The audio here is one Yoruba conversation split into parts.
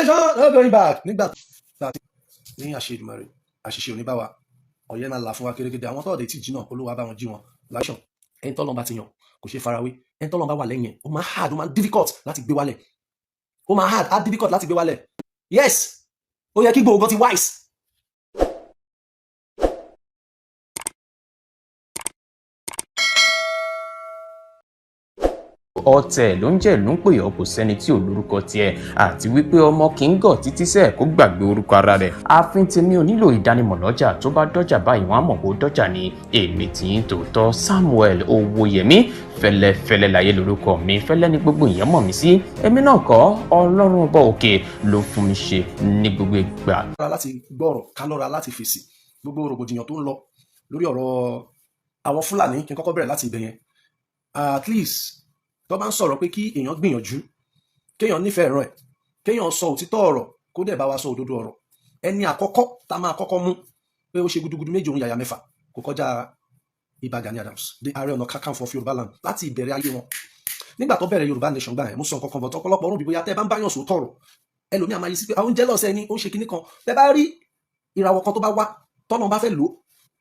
Nation, no going back. Nígbà tá a ní àṣẹ Èdùmàrè, àṣìṣe ò ní bá wa, ọ̀yẹ́ máa là fún wa kérékété. Àwọn tọ́ọ̀dẹ̀ tí jìnnà, Olúwa bá wọn jí wọn láṣọ. Ẹni tọ́lọ́run bá ti yàn kò ṣe farawé. Ẹni tọ́lọ́run bá wà lẹ́yìn ẹ̀, ó máa hard, ó máa difficult láti gbé wálẹ̀. Ó máa hard, á difficult láti gbé wálẹ̀. Yes, ó yẹ kí gbogbo ti wise. Ọ̀tẹ̀ ló ń jẹ́ ló ń pè ọ́, kò sẹ́ni tí ò lórúkọ tiẹ̀, àti wípé ọmọ kì í gọ̀ títí sẹ́ẹ̀ kó gbàgbé orúkọ ara rẹ̀. Ààfin tèmi ò nílò ìdánimọ̀ lọ́jà, tó bá dọ́jà báyìí wọ́n á mọ̀ kó dọ́jà ni. Èmi tì í tòótọ́, Samuel Owóyẹmí fẹ́lẹ́fẹ́lẹ́ láyé lórúkọ mi, fẹ́lẹ́ ní gbogbo èèyàn mọ̀ mí sí. Èmi náà kọ́, Ọlọ́run ọba òkè ló fún mi ṣe ní gbogbo ìgbà. Lọ́ra láti gbọ́rọ̀ ká lọ́ra láti fèsì gbogbo rògbòdìyàn tó ń lọ lórí ọ̀rọ̀ àwọn Fúlàní. Kí n kọ́kọ́ bẹ̀rẹ̀ láti ibẹ̀ yẹn. At least, tó bá ń sọ̀rọ̀ pé kí èèyàn gbìyànjú, kéèyàn nífẹ̀ẹ́ ẹ̀rọ ẹ̀, kéèyàn sọ òtítọ́ ọ̀rọ̀, kó dẹ̀ bá wa sọ òdodo ọ̀rọ̀, ẹni àkọ́kọ́ tá máa kọ́kọ́ mú pé ó ṣe gudugudu méje òun yàyà mẹ́fà kò kọjá Ìbà Gani Adams, the Ààrẹ Ọ̀nà Kakanfò of Yorùbá land láti ìbẹ̀rẹ̀ ayé wọn. Nígbà tó bẹ̀rẹ̀ Yorùbá Nation gbà yẹn, mo sọ nǹkan kan bọ̀ tọ́pọ̀lọpọ̀ ọ̀rọ̀ bí bóyá tẹ́ bá ń báyàn sọ tọ̀rọ̀, ẹlòmíà máa yí sí pé àwọn jealous ẹni ó ń ṣe kinní kan. Tẹ́ bá rí ìràwọ̀ kan tó bá wá, tọ́nà bá fẹ́ lò ó,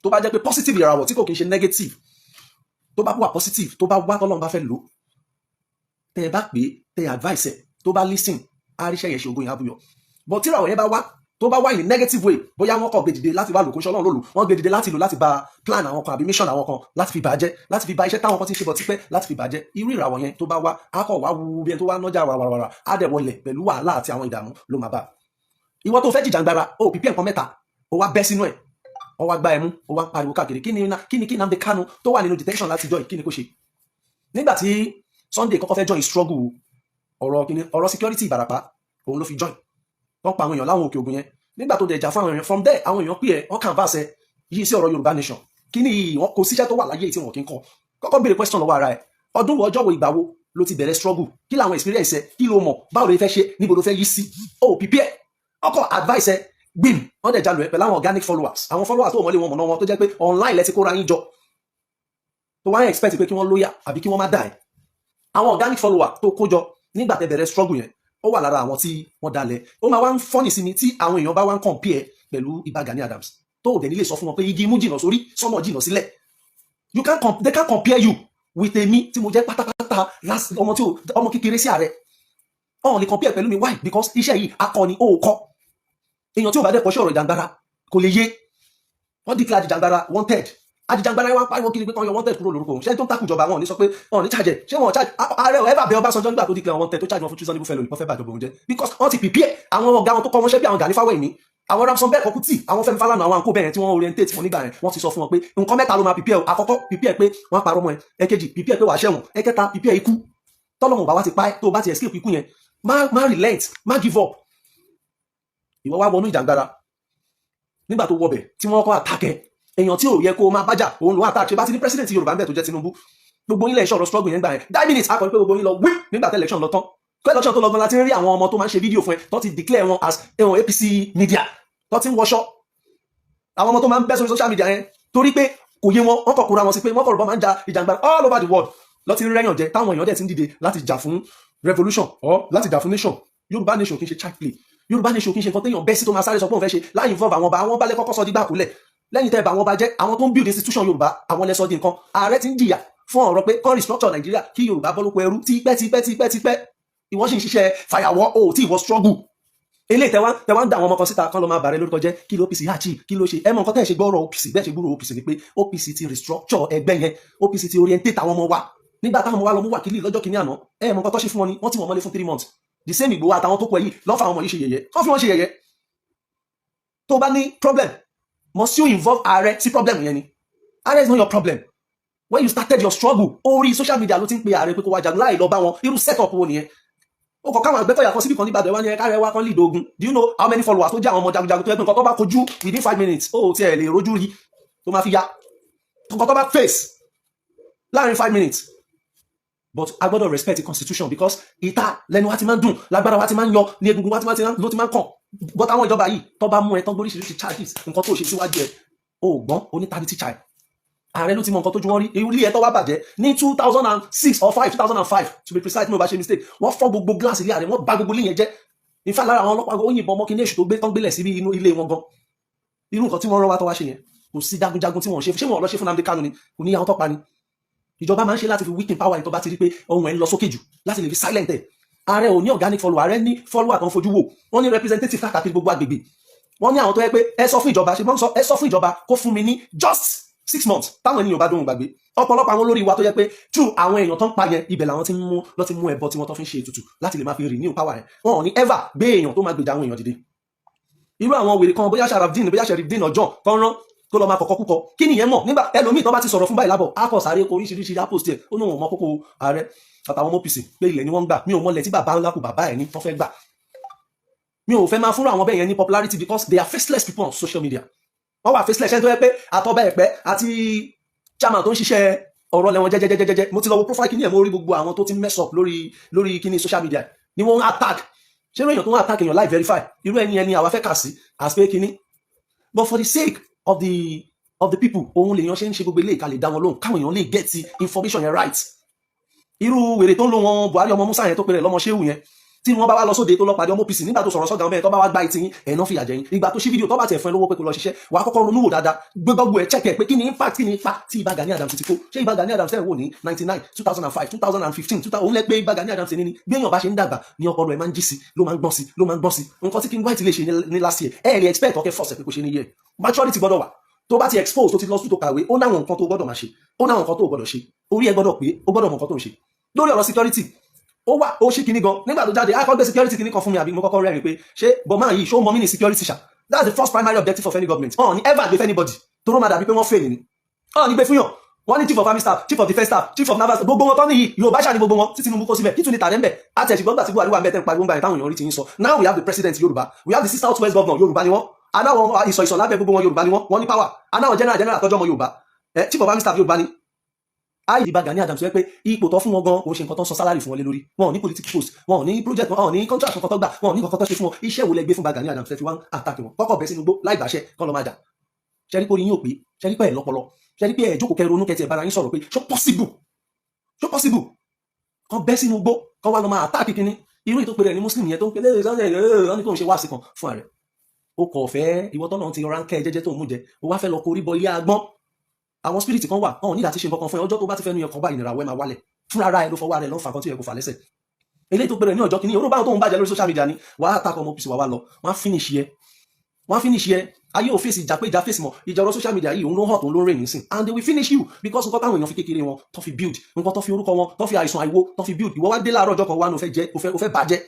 tó bá jẹ́ pé positive ìràwọ̀ tí kò kí ń ṣe negative, tó bá wà positive, tó bá wá, tọ́nà bá fẹ́ lò ó, tẹ́ ẹ bá pè é, tẹ́ ẹ advice ẹ, tó bá listen, á ríṣẹ́ yẹn ṣe, ògo yẹn á buyọ̀. But tí ìràwọ̀ yẹn bá wá, tó bá wá in negative way, bóyá wọ́n kọ̀ gbé dìde láti wá lò, kó ṣe Ọlọ́run lòlù, wọ́n gbé dìde láti lò láti ba plan àwọn kan àbí mission àwọn kan, láti fi bàjẹ́, láti fi ba iṣẹ́ táwọn kan ti ń ṣe bọ̀ tipẹ́, láti fi bàjẹ́, irú ìràwọ̀ yẹn tó bá wá, á kọ̀ wá wú bí ẹni tó wá nájà wàràwàrà, á dẹ̀ wọlẹ̀ pẹ̀lú wàhálà àti àwọn ìdààmú ló máa bá. Ìwọ tó fẹ́ jìjàngbara, ó pípẹ́ nǹkan mẹ́ta, ó wá bẹ́ sínú ẹ̀, ó wá gbá ẹ mú, ó wá ń pariwo káàkiri. Kí ni kí Nnamdi Kanu tó wà nínú detention láti jọ, kí ni kó ṣe? Nígbà tí Sunday kọ́kọ́ fẹ́ join struggle, ọ̀rọ̀ kíni, ọ̀rọ̀ security Ìbàràpá òun ló fi join. Wọ́n pa àwọn èèyàn láwọn òkè ògùn yẹn. Nígbà tó dẹ̀ jà fún àwọn èèyàn, from there àwọn èèyàn pè ẹ́, wọ́n canvass ẹ yìí sí ọ̀rọ̀ Yorùbá Nation. Kí ni wọn kò síṣẹ́ tó wà láyé tí wọn kì í kọ́. Kọ́kọ́ béèrè question lọ́wọ́ ara ẹ̀: ọdún wo, ọjọ́ wo, ìgbà wo ló ti bẹ̀rẹ̀ struggle? Kí làwọn experience ẹ? Kí ló mọ̀? Báwo ló fẹ́ ṣe? Níbo ló fẹ́ yí sí? O prepare ọkọ̀ advice ẹ gbìm, wọ́n dẹ̀ jalù ẹ pẹ̀lú àwọn organic followers, àwọn followers tó mọ̀lé wọn mọ̀nà wọn, tó jẹ́ pé online lẹ ti kóra yín jọ, tó wá ń expect pé kí wọ́n lóyà àbí kí wọ́n má dà ẹ́. Àwọn organic follower tó kó jọ nígbà tẹ́ bẹ̀rẹ̀ struggle yẹn, ó wà lára àwọn tí wọ́n dalẹ̀. Ó máa wá ń funny sí mi tí àwọn èèyàn bá wá ń compare pẹ̀lú Ìbà Gani Adams, tó ò dẹ̀ nílé sọ fún wọn pé igi imú jìnnà sórí, sọ́mọ̀ jìnnà sílẹ̀. You can't they can't compare you with èmi tí mo jẹ́ pátápátá last ọmọ tí ọmọ kékeré sí ààrẹ. Ọ̀n lè compare pẹ̀lú mi. Why? Because iṣẹ́ yìí akọni ó kọ́. Èèyàn tí ò bá dẹ̀ kọ́ṣẹ́ ọ̀rọ̀ ìjàngbara kò lè yé. Wọ́n declare àjìjàngbara wanted. Àjìjàngbara yẹn wá pariwo kiri pé kàn yọ wanted kúrò lórúkọ òun. Ṣé tó ń takùn ìjọba, wọn ò ní sọ pé wọn ò ní charge ẹ̀? Ṣé wọn charge ààrẹ ò ever bẹ Ọbásanjọ́ nígbà tó declare wanted, tó charge wọn fún treasonable felony? Wọ́n fẹ́ bàjọba òun jẹ́ because wọ́n ti prepare àwọn ọ̀gá wọn tó kọ́ wọn ṣẹ́ bí àwọn Gani Fáwẹ́hìnmí, àwọn Ramson bẹ́ẹ̀ kọ́kú tì, àwọn Fẹ́mi Fálànà, àwọn àǹkó bẹ́ẹ̀ tí wọ́n orientate wọn nígbà yẹn. Wọ́n ti sọ fún wọn pé nǹkan mẹ́ta ló máa prepare o. Àkọ́kọ́, prepare pé wọ́n parọ́ mọ́ ẹ. Ẹ̀kejì, prepare pé wàá ṣẹ̀wọ̀n. Ẹ̀kẹta, prepare ikú. Tọ́lọ́mù bá wá ti pa ẹ́, tó o bá ti escape ikú yẹn, má relent, má give up. Ìwọ wá wọnú ìjàngbara. Nígbà tó wọbẹ̀ tí wọ́n kọ́ attack ẹ, èèyàn tí ò yẹ kó o máa bájà òun ló attack. Ṣe bá ti ní president Yorùbá ń bẹ̀ tó jẹ́ Tinubu, gbogbo yín lẹ̀ ṣọ̀rọ̀ struggle yẹn gbà yẹn. 9 minutes akọni pé gbogbo yín lọ wí nígbà tí election lọ tán, kó election tó lọ gan la ti ń rí àwọn ọmọ tó máa ń ṣe fídíò fún ẹ, tó ti declare wọn as ẹ̀wọ̀n APC media, tó ti ń wọṣọ, àwọn ọmọ tó máa ń bẹ́ sórí social media yẹn, torí pé kò yé wọn, wọ́n kọ̀ kóra wọn sí pé wọ́n kọ̀ rọ̀ máa ń ja ìjàngbara all over the world lọ ti ń rẹ́yàn jẹ, táwọn èèyàn dẹ̀ ti ń dìde láti jà fún revolution or láti jà fún nation. Yorùbá Nation kì í ṣe child play. Yorùbá Nation kì í ṣe nǹkan téèyàn bẹ́ sí tó máa sáré sọ pé òun fẹ́ ṣe láì involve àwọn ọba. Àwọn balẹ̀ kọ́kọ́ sọ dígbà kúlẹ̀ lẹ́yìn tẹ́ bá àwọn ọba jẹ́, àwọn tó ń build institution Yorùbá, àwọn lẹ́sọ̀ di nǹkan. Ààrẹ ti ń jìyà fún ọ̀rọ̀ pé kán restructure Nàìjíríà kí Yorùbá bọ́ lóko ẹrú tipẹ́ tipẹ́ tipẹ́ tipẹ́. Ìwọ sì ń ṣiṣẹ́ fàyàwọ́, o tí ìwọ struggle eléyìí. Tẹwá ń da àwọn ọmọ kan síta kán lọ máa bàrẹ lórúkọ jẹ́. Kí ló OPC achieve? Kí ló ṣe? Ẹ mọ nǹkan tẹ́ ẹ ṣe gbọ́rọ̀ OPC bẹ́ẹ̀ ṣe gbúrò OPC ni pé OPC ti restructure ẹgbẹ́ yẹn, OPC ti orientate àwọn ọmọ wa. Nígbà táwọn ọmọ wa lọ mú wákìlì lọ́jọ́ kìíní àná, ẹ mọ nǹkan tó ṣe fún wọn ni wọ́n ti wọ́n mọ́lé fún 3 months. The same Ìgbòho àtàwọn tó kọ yìí lọ́fà àwọn ọmọ yìí ṣe yẹ̀yẹ́, kán fi wọ́n ṣe yẹ̀yẹ́. Tó bá ní problem, must you involve ààrẹ sí problem yẹn ni? Ààrẹ is not your problem. When you started your struggle, orí social media ló ti ń pe ààrẹ pé kó wá jagun láì lọ bá wọn. Irú set up wo nìyẹn? Ó kọ káwọn Àgbẹ̀kọ̀yà kan síbì kan nígbàdàn wá ní ẹ̀ka rẹ̀ wá kan lead ogun. Do you know how many followers tó jẹ́ àwọn ọmọ jagunjagun tó yẹ pé nǹkan tó bá kojú within 5 minutes, ó tiẹ̀ lè rojú rí tó máa fi ya nǹkan tó bá face láàrin 5 minutes? But a gbọ́dọ̀ respect the constitution, because ìta lẹ́nu wa ti máa ń dùn, lágbára wa ti máa ń yọ ní egungun wa ti máa ló ti máa ń kàn. But àwọn ìjọba yìí, tó bá mú ẹ tán, gbóríṣiríṣi charges, nǹkan tó ṣe síwájú ẹ, o gbọ́n onítàbí teacher ẹ. Ààrẹ ló ti mọ nǹkan tójú wọn rí. Ilé ẹ tó wá bàjẹ́ ní 2006 or 5, 2005 to be precise, mi ò bá ṣe mistake, wọ́n fọ́ gbogbo glass ilé ààrẹ, wọ́n bà gbogbo ilé yẹn jẹ́. Ìfà lára àwọn ọlọ́pàá, ó yìnbọn mọ́ kí ní èṣù tó gbé tán gbélẹ̀ síbi inú ilé wọn gan. Irú nǹkan tí wọ́n rán wá tó wá ṣe yẹn, kò sí jagunjagun tí wọ́n ṣe. Ṣé wọn lọ ṣe fún Nnamdi Kanu ni? Kò ní àwọn tó pa ni. Ìjọba máa ń ṣe láti fi weaken power tó bá ti rí pé ohun ẹ̀ ń lọ sókè jù, láti lè fi silent ẹ̀. Ààrẹ ò ní organic follower, ààrẹ ní follower tó ń fojú wò. Wọ́n ní representative káàkiri gbogbo agbègbè. Wọ́n ní àwọn tó yẹ pé ẹ sọ fún ìjọba ṣe, wọ́n sọ ẹ sọ fún ìjọba kó fún mi ní just 6 months táwọn ènìyàn bá dóhùn gbàgbé. Ọ̀pọ̀lọpọ̀ àwọn olórí wa tó yẹ pé true àwọn èèyàn tó ń pa yẹn, ibẹ̀ làwọn ti ń mú lọ́ ti mú ẹbọ tí wọ́n tó fi ń ṣe ètùtù láti lè máa fi renew power yẹn. Wọn ò ní ever gbé èèyàn tó máa gbèjà àwọn èèyàn dìde. Irú àwọn wèrè kan, bóyá Sharafdin, bóyá Sherifdin ọjọ́ tó ń rán tó lọ máa kọ̀kọ́ kúkọ, kí nìyẹn mọ̀? Nígbà ẹlòmíì tó bá ti sọ̀rọ̀ fún báyìí lábọ̀, á kọ̀ sáré kó oríṣiríṣi á post ẹ̀. Ó ní òun mọ kókó ààrẹ àtàwọn ọmọ OPC pé ilẹ̀ ni wọ́n ń gbà. Mi ò mọlẹ̀ tí bàbá ńlá kù bàbá ẹ̀ ní tó fẹ́ gbà. Mi ò fẹ́ máa fúnra àwọn bẹ́ẹ̀ yẹn ní popularity because they are faceless people on social media. Wọ́n wà faceless. Ẹni tó yẹ pé àtọ́bẹ̀ ẹ̀pẹ́ àti chairman tó ń ṣiṣẹ́ ọ̀rọ̀ lẹ́wọ̀n jẹ́jẹ́jẹ́jẹ́. Mo ti lọ wo profile kíní ẹ̀, mo rí gbogbo àwọn tó ti mess up lórí kíní social media ni wọ́n ń attack. Ṣé irú èèyàn tó ń attack èèyàn láì verify, irú ẹni ẹni àwa fẹ́ kà sí as pé kíní? But for the sake of the people, òun lèèyàn ṣe ń ṣe gbogbo eléyìí, ká lè dá wọn lóhùn, káwọn èèyàn lè get the information yẹn right. Irú wèrè tó ń lo wọn, Buhari ọmọ Musa yẹn tó pèrè lọmọ Ṣéwù yẹn, tí wọ́n bá wá lọ sóde tó lọ pàdé ọmọ OPC nígbà tó sọ̀rọ̀ sọ́gà ọmọ ẹ̀, tó bá wá gbá etí yín, ẹ̀ náà fìyà jẹ yín. Ìgbà tó ṣí fídíò, tó bá tiẹ̀ fún ẹ lówó pé kó lọ ṣiṣẹ́, wàá kọ́kọ́ ronú wò dáadáa, gbogbo ẹ̀, check ẹ̀ pé kí ni impact, kí ni ipa tí Ìbà Gani Adams ti kó. Ṣé Ìbà Gani Adams ẹ̀ wò ní 99, 2005, 2015, two thousand, òun lẹ pé Ìbà Gani Adams ní ní bí èèyàn bá ṣe ń dàgbà ní ọpọlọ ẹ̀ máa ń jí sí, ló máa ń gbọ́n sí, ló máa ń gbọ́n sí. Nǹkan tí King White lè ṣe ní last year, ẹ̀ lè expect ọkẹ́ force ẹ̀ pé kó ṣe ní year. Maturity gbọ́dọ̀ wà. Tó bá ti expose, tó ti lọ sí, tó kàwé, ó náwọn nǹkan tó gbọ́dọ̀ máa ṣe, ó náwọn nǹkan tó gbọ́dọ̀ ṣe. Orí ẹ gbọ́dọ̀ pé, ó gbọ́dọ̀ mọ nǹkan tó ń ṣe. Lórí ọ̀rọ̀ security, ó wà, ó ṣe kinní gan nígbà tó jáde, akọ́ gbé security kinní kan fún mi, àbí mo kọ́kọ́ rẹ́rìn pé ṣé bọ́mọ yìí ṣó mọ mí ní security ṣá? That's the first primary objective of any government. Ọ̀ ní ever gbé fún anybody tó rọ́ máa dàbí pé wọ́n fail ni. Ọ̀ ní gbé fún yàn. Wọ́n ní chief of army staff, chief of defence staff, chief of naval staff, gbogbo wọn tán ní yìí, Yorùbá ṣáà ní gbogbo wọn tí Tinubu kó síbẹ̀. Kí tún ní tàdé ń bẹ̀? Àti ẹ̀sìn gbọ́ngbà tí Buhari wà ń bẹ̀ tẹ́ ń pariwo ń gbà yẹn táwọn èèyàn rí ti ń sọ. Now we have the president Yorùbá, we have the six south west governor, Yorùbá ni wọ́n, anáwọn ìsọ̀ ìsọ̀ lábẹ́ gbogbo wọn, Yorùbá ni wọ́n. Wọ́n ní power. Anáwọn general general tọ́jọ́ ọmọ Yorùbá, chief of army staff Yorùbá ni. Ìbà Gani Adams sọ pé ipò tó fún wọn gan kò ṣe nǹkan tó ń san salary fún wọn lé lórí. Wọn ò ní political post, wọn ò ní project, wọn ò ní contract kankan tó gbà, wọn ò ní kankan tó ṣe fún wọn. Iṣẹ́ wo lẹ gbé fún Ìbà Gani Adams fi wá ń attack wọn? Kọ́kọ́ bẹ́ sínú igbó láì gbàṣẹ kọ́ lọ́ máa jà. Ṣẹ́rí pé orí yín ò pé? Ṣẹ́rí pé ẹ̀ lọ́pọlọ? Ṣẹ́rí pé ẹ̀ jókòó kẹ́ ronú, kẹ́ tiẹ̀ bára yín sọ̀rọ̀ pé ṣó possible, ṣó possible kọ́ bẹ́ sínú igbó, kọ́ wá lọ máa attack kínní? Irú ìtò pé rẹ̀ ní Muslim yẹn tó ń pè lé ní kò ń ṣe wáàsí kan fún ààrẹ. Ó kọ̀ fẹ́ ìwọ tọ́nà ti ránkẹ́ jẹ́jẹ́ tó ń mú jẹ, ó wá fẹ́ lọ korí bọ ilé agbọ́n. Àwọn spirit kan wà, wọn ò ní láti ṣe nǹkan kan fún ẹ. Ọjọ́ tó bá ti fẹ́ nu yẹn kan báyìí, ìnira wẹ́ máa wálẹ̀ fúnra ara ẹ, ló fọwọ́ ara ẹ ló ń fa kan tí yẹ kó fà lẹ́sẹ̀. Eléyìí tó pẹ̀rẹ̀ ní ọjọ́ kìíní, orúkọ àwọn tó ń bàjẹ́ lórí social media ni wàá takọ̀ ọmọ OPC wà wá lọ, wọ́n á finish yẹ, wọ́n á finish yẹ. Ayé ò fèsì ìjà pé ìjà fèsì mọ̀. Ìjà ọ̀rọ̀ social media yìí, òun ló hàn tó ń ló rìn nísìn, and they will finish you because nǹkan táwọn èèyàn fi kékeré wọn tó fi build, nǹkan tó fi orúkọ wọn, tó fi àìsàn àìwo tó fi build, ìwọ wá dé láàárọ̀ ọjọ́ kan, wá ní o fẹ́ jẹ́, o fẹ́ bàjẹ́.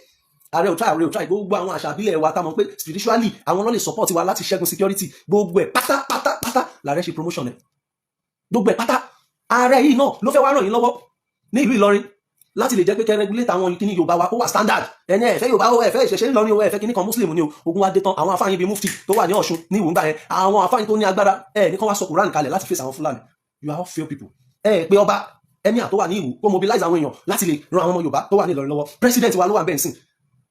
Ààrẹ ò try, ààrẹ ò try. Gbogbo àwọn àṣà àbílẹ̀ wa táwọn pé spiritually àwọn ló lè support wa láti ṣẹ́gun security, gbogbo ẹ̀ pátápátápátá làárẹ̀ ṣe promotion ẹ̀, gbogbo ẹ̀ pátá. Ààrẹ yìí náà ló fẹ́ wá ràn yín lọ́wọ́ ní ìlú Ìlọrin láti lè jẹ́ pé kẹ́ regulate àwọn kíní Yorùbá wa kó wà standard. Ẹni ẹ̀fẹ́ Yorùbá ó, ẹ̀fẹ́ ìṣẹ̀ṣẹ̀ ńlọrin ó, ẹ̀fẹ́ kíní kan Muslim ni o. Ogun wa dé tán, àwọn afáyín bíi mufti tó wà ní Ọ̀ṣun ní ìwúngbà yẹn, àwọn afáyín tó ní agbára ẹ̀ ní kán wá sọ Quran kalẹ̀ láti face àwọn Fúlàní. You are all fail people. Ẹ pé ọba emir tó wà ní Ìwó kó mobilize àwọn èèyàn láti lè ran àwọn ọmọ Yorùbá tó wà ní Ìlọrin lọ́wọ́. President wa ló wà bẹ́ẹ̀ sìn,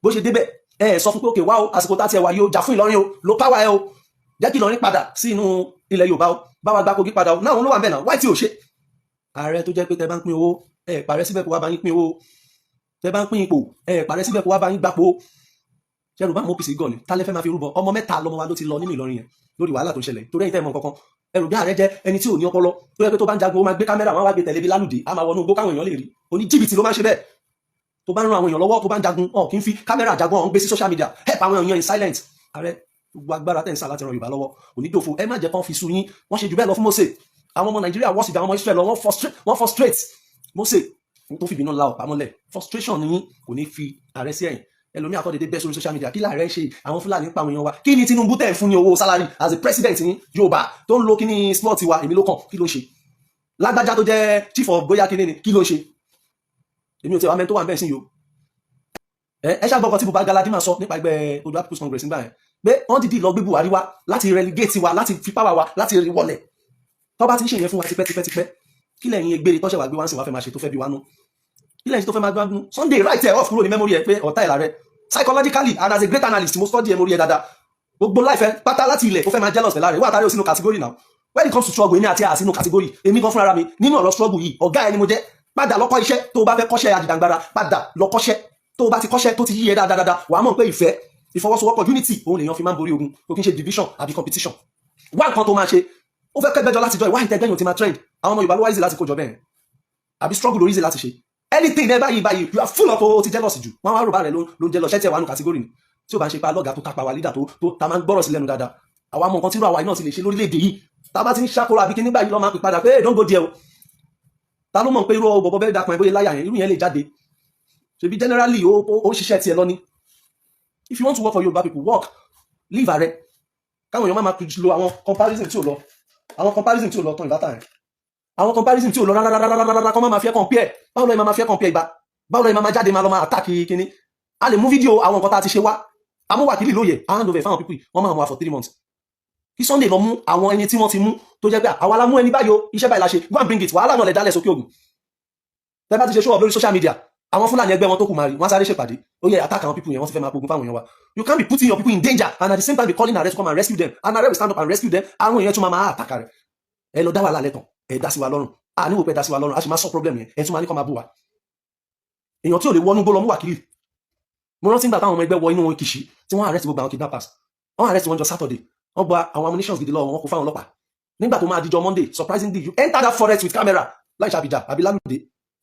bó ṣe débẹ̀, ẹ sọ fún pé òkè wá o, àsìkò tá tiẹ̀ wá yóò jà fún Ìlọrin o, lo power ẹ o, jẹ́ kí Ìlọrin padà sí inú ilẹ̀ Yorùbá o, bá wa gba Kogi padà o. Náà òun ló wà bẹ́ẹ̀ náà, wáyé tí ò ṣe. Ààrẹ tó jẹ́ pé tẹ bá ń pín owó, ẹ pàrẹ síbẹ̀ kó wá bá yín pín owó. Tẹ bá ń pín ipò, ẹ pàrẹ síbẹ̀ kó wá bá yín gbapò. Ṣẹrù bá mọ OPC gan ni tálẹ́ fẹ́ máa fi rúbọ? Ọmọ mẹ́ta lọmọ wa ló ti lọ nínú Ìlọrin yẹn lórí wàhálà tó ń ṣẹlẹ̀. Torí ẹ̀yin tẹ́ mọ̀ kankan, ẹrù bí ààrẹ jẹ́ ẹni tí ò ní ọpọlọ, tó yẹ pé tó bá ń jagun, ó máa gbé kámẹ́rà, wọn wá gbé tẹ̀lé bí lálùdé, á máa wọnú igbó káwọn èèyàn lè rí. Oní jìbìtì ló máa ń ṣe bẹ́ẹ̀. Tó bá ń ran àwọn èèyàn lọ́wọ́, tó bá ń jagun, ọ̀ kì í fi kámẹ́rà jagun, ọ̀ ń gbé sí social media, help àwọn èèyàn in silent. Ààrẹ, gbogbo agbára tẹ̀ ń sá láti ran Yorùbá lọ́wọ́ kò ní dòfo. Ẹ má jẹ́ kán fi sú yín. Wọ́n ṣe jù bẹ́ẹ̀ lọ fún Mósè. Àwọn ọmọ Nàìjíríà wọ́n sì dá àwọn ọmọ Israel lọ, wọ́n frustrate Mósè tó fi ìbínú la ọ̀pá mọ́lẹ̀. Frustration ni yín kò ní fi ààrẹ sí ẹ̀yìn. Ẹlòmíì àkọ́dédé bẹ́ sórí social media, kí láàrẹ ṣe? Àwọn Fúlàní pa àwọn èèyàn wa. Kí ni Tinubu tẹ̀ ń fún ní owó salary as a president ní Yorùbá tó ń lo kí ní slot wa? Èmi ló kàn. Kí ló ń ṣe? Lágbájá tó jẹ́ chief of bóyá kí ni, kí ló ń ṣe? Èmi ò tẹ̀ wá mẹ́ni tó wà ń bẹ́ẹ̀ sí yìí o. Ẹ ṣàgbọ́n kan tí Buba Galadima sọ nípa ẹgbẹ́ Oòduà People's Congress nígbà yẹn, pé wọ́n dìdí lọ gbé Buhari wá láti relegate wa, láti fi power wa, láti rí wọlẹ̀. Tó bá ti ń ṣe yẹn fún wa tipẹ́tipẹ́tipẹ́, kí lẹ́yìn egbére tọ́ṣẹ̀ wá gbé wá ń sìn wá fẹ́ máa ṣe tó fẹ́ bí wá nú? Kí lẹ́yìn tó fẹ́ máa gbá nú? Sunday, write ẹ̀ off kúrò ní memory ẹ̀ pé ọ̀tá ẹ̀ la rẹ̀ psychologically, and as a great analyst, mo study memory ẹ̀ dáadáa. Gbogbo life ẹ̀ pátá láti ilẹ̀, ó fẹ́ máa jealous pẹ̀lú rẹ̀. Wọ́n àtàrí ò sínú category now. When it comes to struggle, èmi àti ẹ̀ sínú category. Èmi gan fúnra mi nínú ọ̀rọ̀ struggle yìí, ọ̀gá ẹni mo jẹ́. Padà lọ kọ́ iṣẹ́ tó o bá fẹ́ kọ́ṣẹ́ àjìjàngbara, padà lọ kọ́ṣẹ́. Tó o bá ti kọ́ṣẹ́, tó ti yí ẹ dáadáa, wàá mọ̀ pé ìfẹ́, ìfọwọ́sowọ́pọ̀, unity, òun lèèyàn fi máa ń borí ogun. Kò kí n ṣe division àbí competition. Wá nǹkan tó máa ṣe. Ó fẹ́ kẹ́gbẹ́jọ láti jọ ìwá ìtẹ́gbẹ́yìn ti máa trend. Àwọn ọmọ Yorùbá ló wá easy láti kójọ bẹ́ẹ̀, àbí struggle lórí easy láti ṣe anything ẹ báyìí báyìí. You are full of, o ti jealous jù. Wọn wá rò bá rẹ ló ń jealous. Ṣẹ́ tí ẹ wà nù category ni tí o bá ń ṣe pa lọ́gàá tó kápá wa, leader tó ta máa ń gbọ́rọ̀ sí lẹ́nu dáadáa. Àwa mọ nǹkan tí irú àwa náà ti lè ṣe lórílẹ̀‐èdè yìí. Tá a bá ti ń ṣàkóso àbí kí nígbà yìí lọ́ máa pè padà pé, "Hey, don't go there o." Ta ló mọ̀ pé irú bọ̀bọ̀ bẹ́ẹ̀ dapọ̀ ẹ̀ bóyá láyà yẹn, irú yẹn lè jáde? Ṣebí generally ó ṣiṣẹ́ tiẹ̀ lọ ni. If you want to work for Yorùbá people, work. Leave ààrẹ, káwọn èèyàn má máa lo àwọn comparison tí ò lọ, àwọn comparison tí ò lọ tán ìbátà yẹn, àwọn comparison tí ò lọ rárá, kọ́ máa fi ẹ́ compare. Báwo lọ́ọ́ máa fi ẹ́ compare ìgbà? Báwo lọ́ọ́ máa jáde máa lọ máa attack kínní? A lè mú fídíò àwọn nǹkan tá a ti ṣe wá. Amúwàkìlì lóye hand over fáwọn people, wọ́n máa mú wa for 3 months. Kí Sunday lọ mú àwọn ẹni tí wọ́n ti mú, tó jẹ́ pé àwa la mú ẹni báyìí o, iṣẹ́ báyìí la ṣe. Go and bring it. Wàhálà náà lè dálẹ̀ sókè ògùn. Tẹ́ bá ti ṣe show up lórí social media, àwọn Fúlàní ẹgbẹ́ wọn tó kù máa rí wọ́n sáré ṣèpàdé. Ó yẹ attack àwọn people yẹn, wọ́n ti fẹ́ máa pogun fáwọn èèyàn wa. You can't be putting your people in danger and at the same time be calling arrest to come and rescue them, and arrest will stand up and rescue them. Àwọn èèyàn tún máa máa attack rẹ̀. Ẹ lọ dá wàhálà lẹ́tàn, ẹ dá sí wa lọ́rùn. A níwò pé dá sí wa lọ́rùn, a sì máa sọ problem yẹn. Ẹ tún máa ní kọ́ máa bú wa. Èèyàn tí ò lè wọnú gbó lọ mú wákìlì. Mo rántí nígbà táwọn ọmọ ẹgbẹ́ wọ inú Kìṣí tí wọ́n arrest gbogbo àwọn kidnappers. Wọ́n arrest wọn jọ Saturday, wọ́n gba àwọn ammunitions gidi lọ́wọ́ wọn, kó fáwọn ọlọ́pàá. Nígbà tó máa dijọ́ Monday, surprisingly, you enter that forest with camera láì ṣàbíjà àbí lálùdé.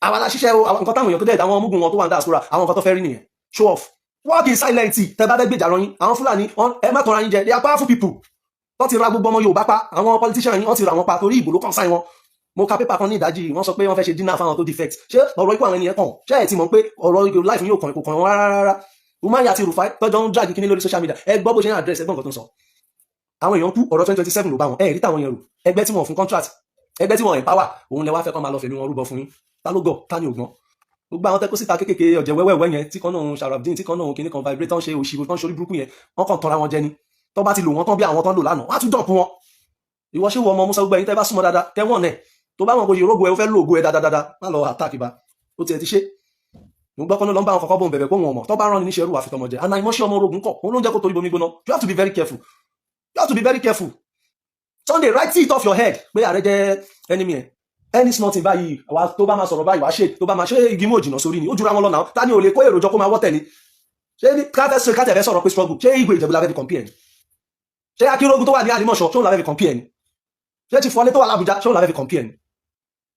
Àwa la ṣiṣẹ́ o. Àwọn nǹkan táwọn èèyàn tó dẹ̀ àwọn ọmọogun wọn tó wà ní diaspora, àwọn nǹkan tó fẹ́ rí nìyẹn, show off. Work in silent. Tẹ bá fẹ́ gbèjà rọyìn àwọn Fúlàní, ẹ má tọra yín jẹ. They are powerful people. Wọ́n ti ra gbogbo ọmọ Yorùbá pa. Àwọn politician yìí, wọ́n ti ra wọn pa torí ìbò ló kàn sáyìn wọn. Mo ka pépà kan ní ìdájí, wọ́n sọ pé wọ́n fẹ́ ṣe dinner fáwọn tó defect. Ṣé ọ̀rọ̀ ikú àwọn ènìyàn kàn? Ṣé ẹ ti mọ̀ pé ọ̀rọ̀ life yóò kàn? Kò kàn wọ́n rárá rárá. Umahi àti Rufai tọ́jọ́ ń drag kíní lórí social media, ẹ gbọ́ bó ṣe ń address, ẹ gbọ́ nǹkan tó ń sọ. Àwọn èèyàn kú, ọ̀rọ̀ 2027 ló bá wọn. Ẹ rí táwọn yẹn rò. Ẹgbẹ́ tí wọ́n fún contract, ẹgbẹ́ tí wọ́n empower, òun lẹ wá fẹ́ kọ́ máa lọ fẹ̀mí wọn rúbọ fún yín. Ta ló gọ̀? Ta ni ògbọ́n? Gbogbo àwọn tẹ́kọ́ síta kékèké, ọ̀jẹ̀ wẹ́wẹ́wẹ́ yẹn, tí kan náà Sharafdin, tí kan náà kíní kan vibrate, tán ṣe òṣìwò, tán ṣorí burúkú yẹn, wọ́n kàn tọ́ra wọn jẹ ni. Tọ́ bá ti lò wọ́n tán bí àwọn tán lò lánàá, wọ́n á tún dump wọn. Ìwọ ṣé wọ ọmọ Musa, gbogbo ẹ̀yin tẹ́ bá súnmọ́ dáadáa, tẹ́wọ̀n nẹ̀ tó bá wọn kò ṣe rógo ẹ, ó fẹ́ lò ògo ẹ dáadáa, má lọ attack ibà. Ó tiẹ̀ ti ṣe. Mo gbọ́ kọ́nà ló ń bá wọn kọ́kọ́ bóun bẹ̀bẹ̀ pé òun ọmọ tó bá rán ni níṣẹ́ rú àfitọ́mọ jẹ àná ìmọ̀ṣẹ́ ọmọ orogun kọ̀, òun ló ń jẹ́ kó torí bomi gbóná. You have to be very careful. You have to be very careful. Sunday, write it off your head pé ààrẹ jẹ́ enemy ẹ̀. Any small thing báyìí, àwa tó bá máa sọ̀rọ̀ báyìí, wàá ṣe tó bá máa ṣe igi mú òjìnà sórí ni ó jura wọn lọ náà. Ta ni ò lè kó èròjọ kó máa wọ́ tẹ̀lé? Ṣé káfẹ́ káfẹ́ fẹ́ sọ̀rọ̀ pé struggle, ṣé Ìgbò Ìjẹ̀bú la fẹ́ fi compare ni? Ṣé Akínrógun tó wà ní Àlímọ̀ṣọ́, ṣé òun la fẹ́ fi compare ni? Ṣé Chief Wọlé tó wà l'Àbújá, ṣé òun la fẹ́ fi compare ni?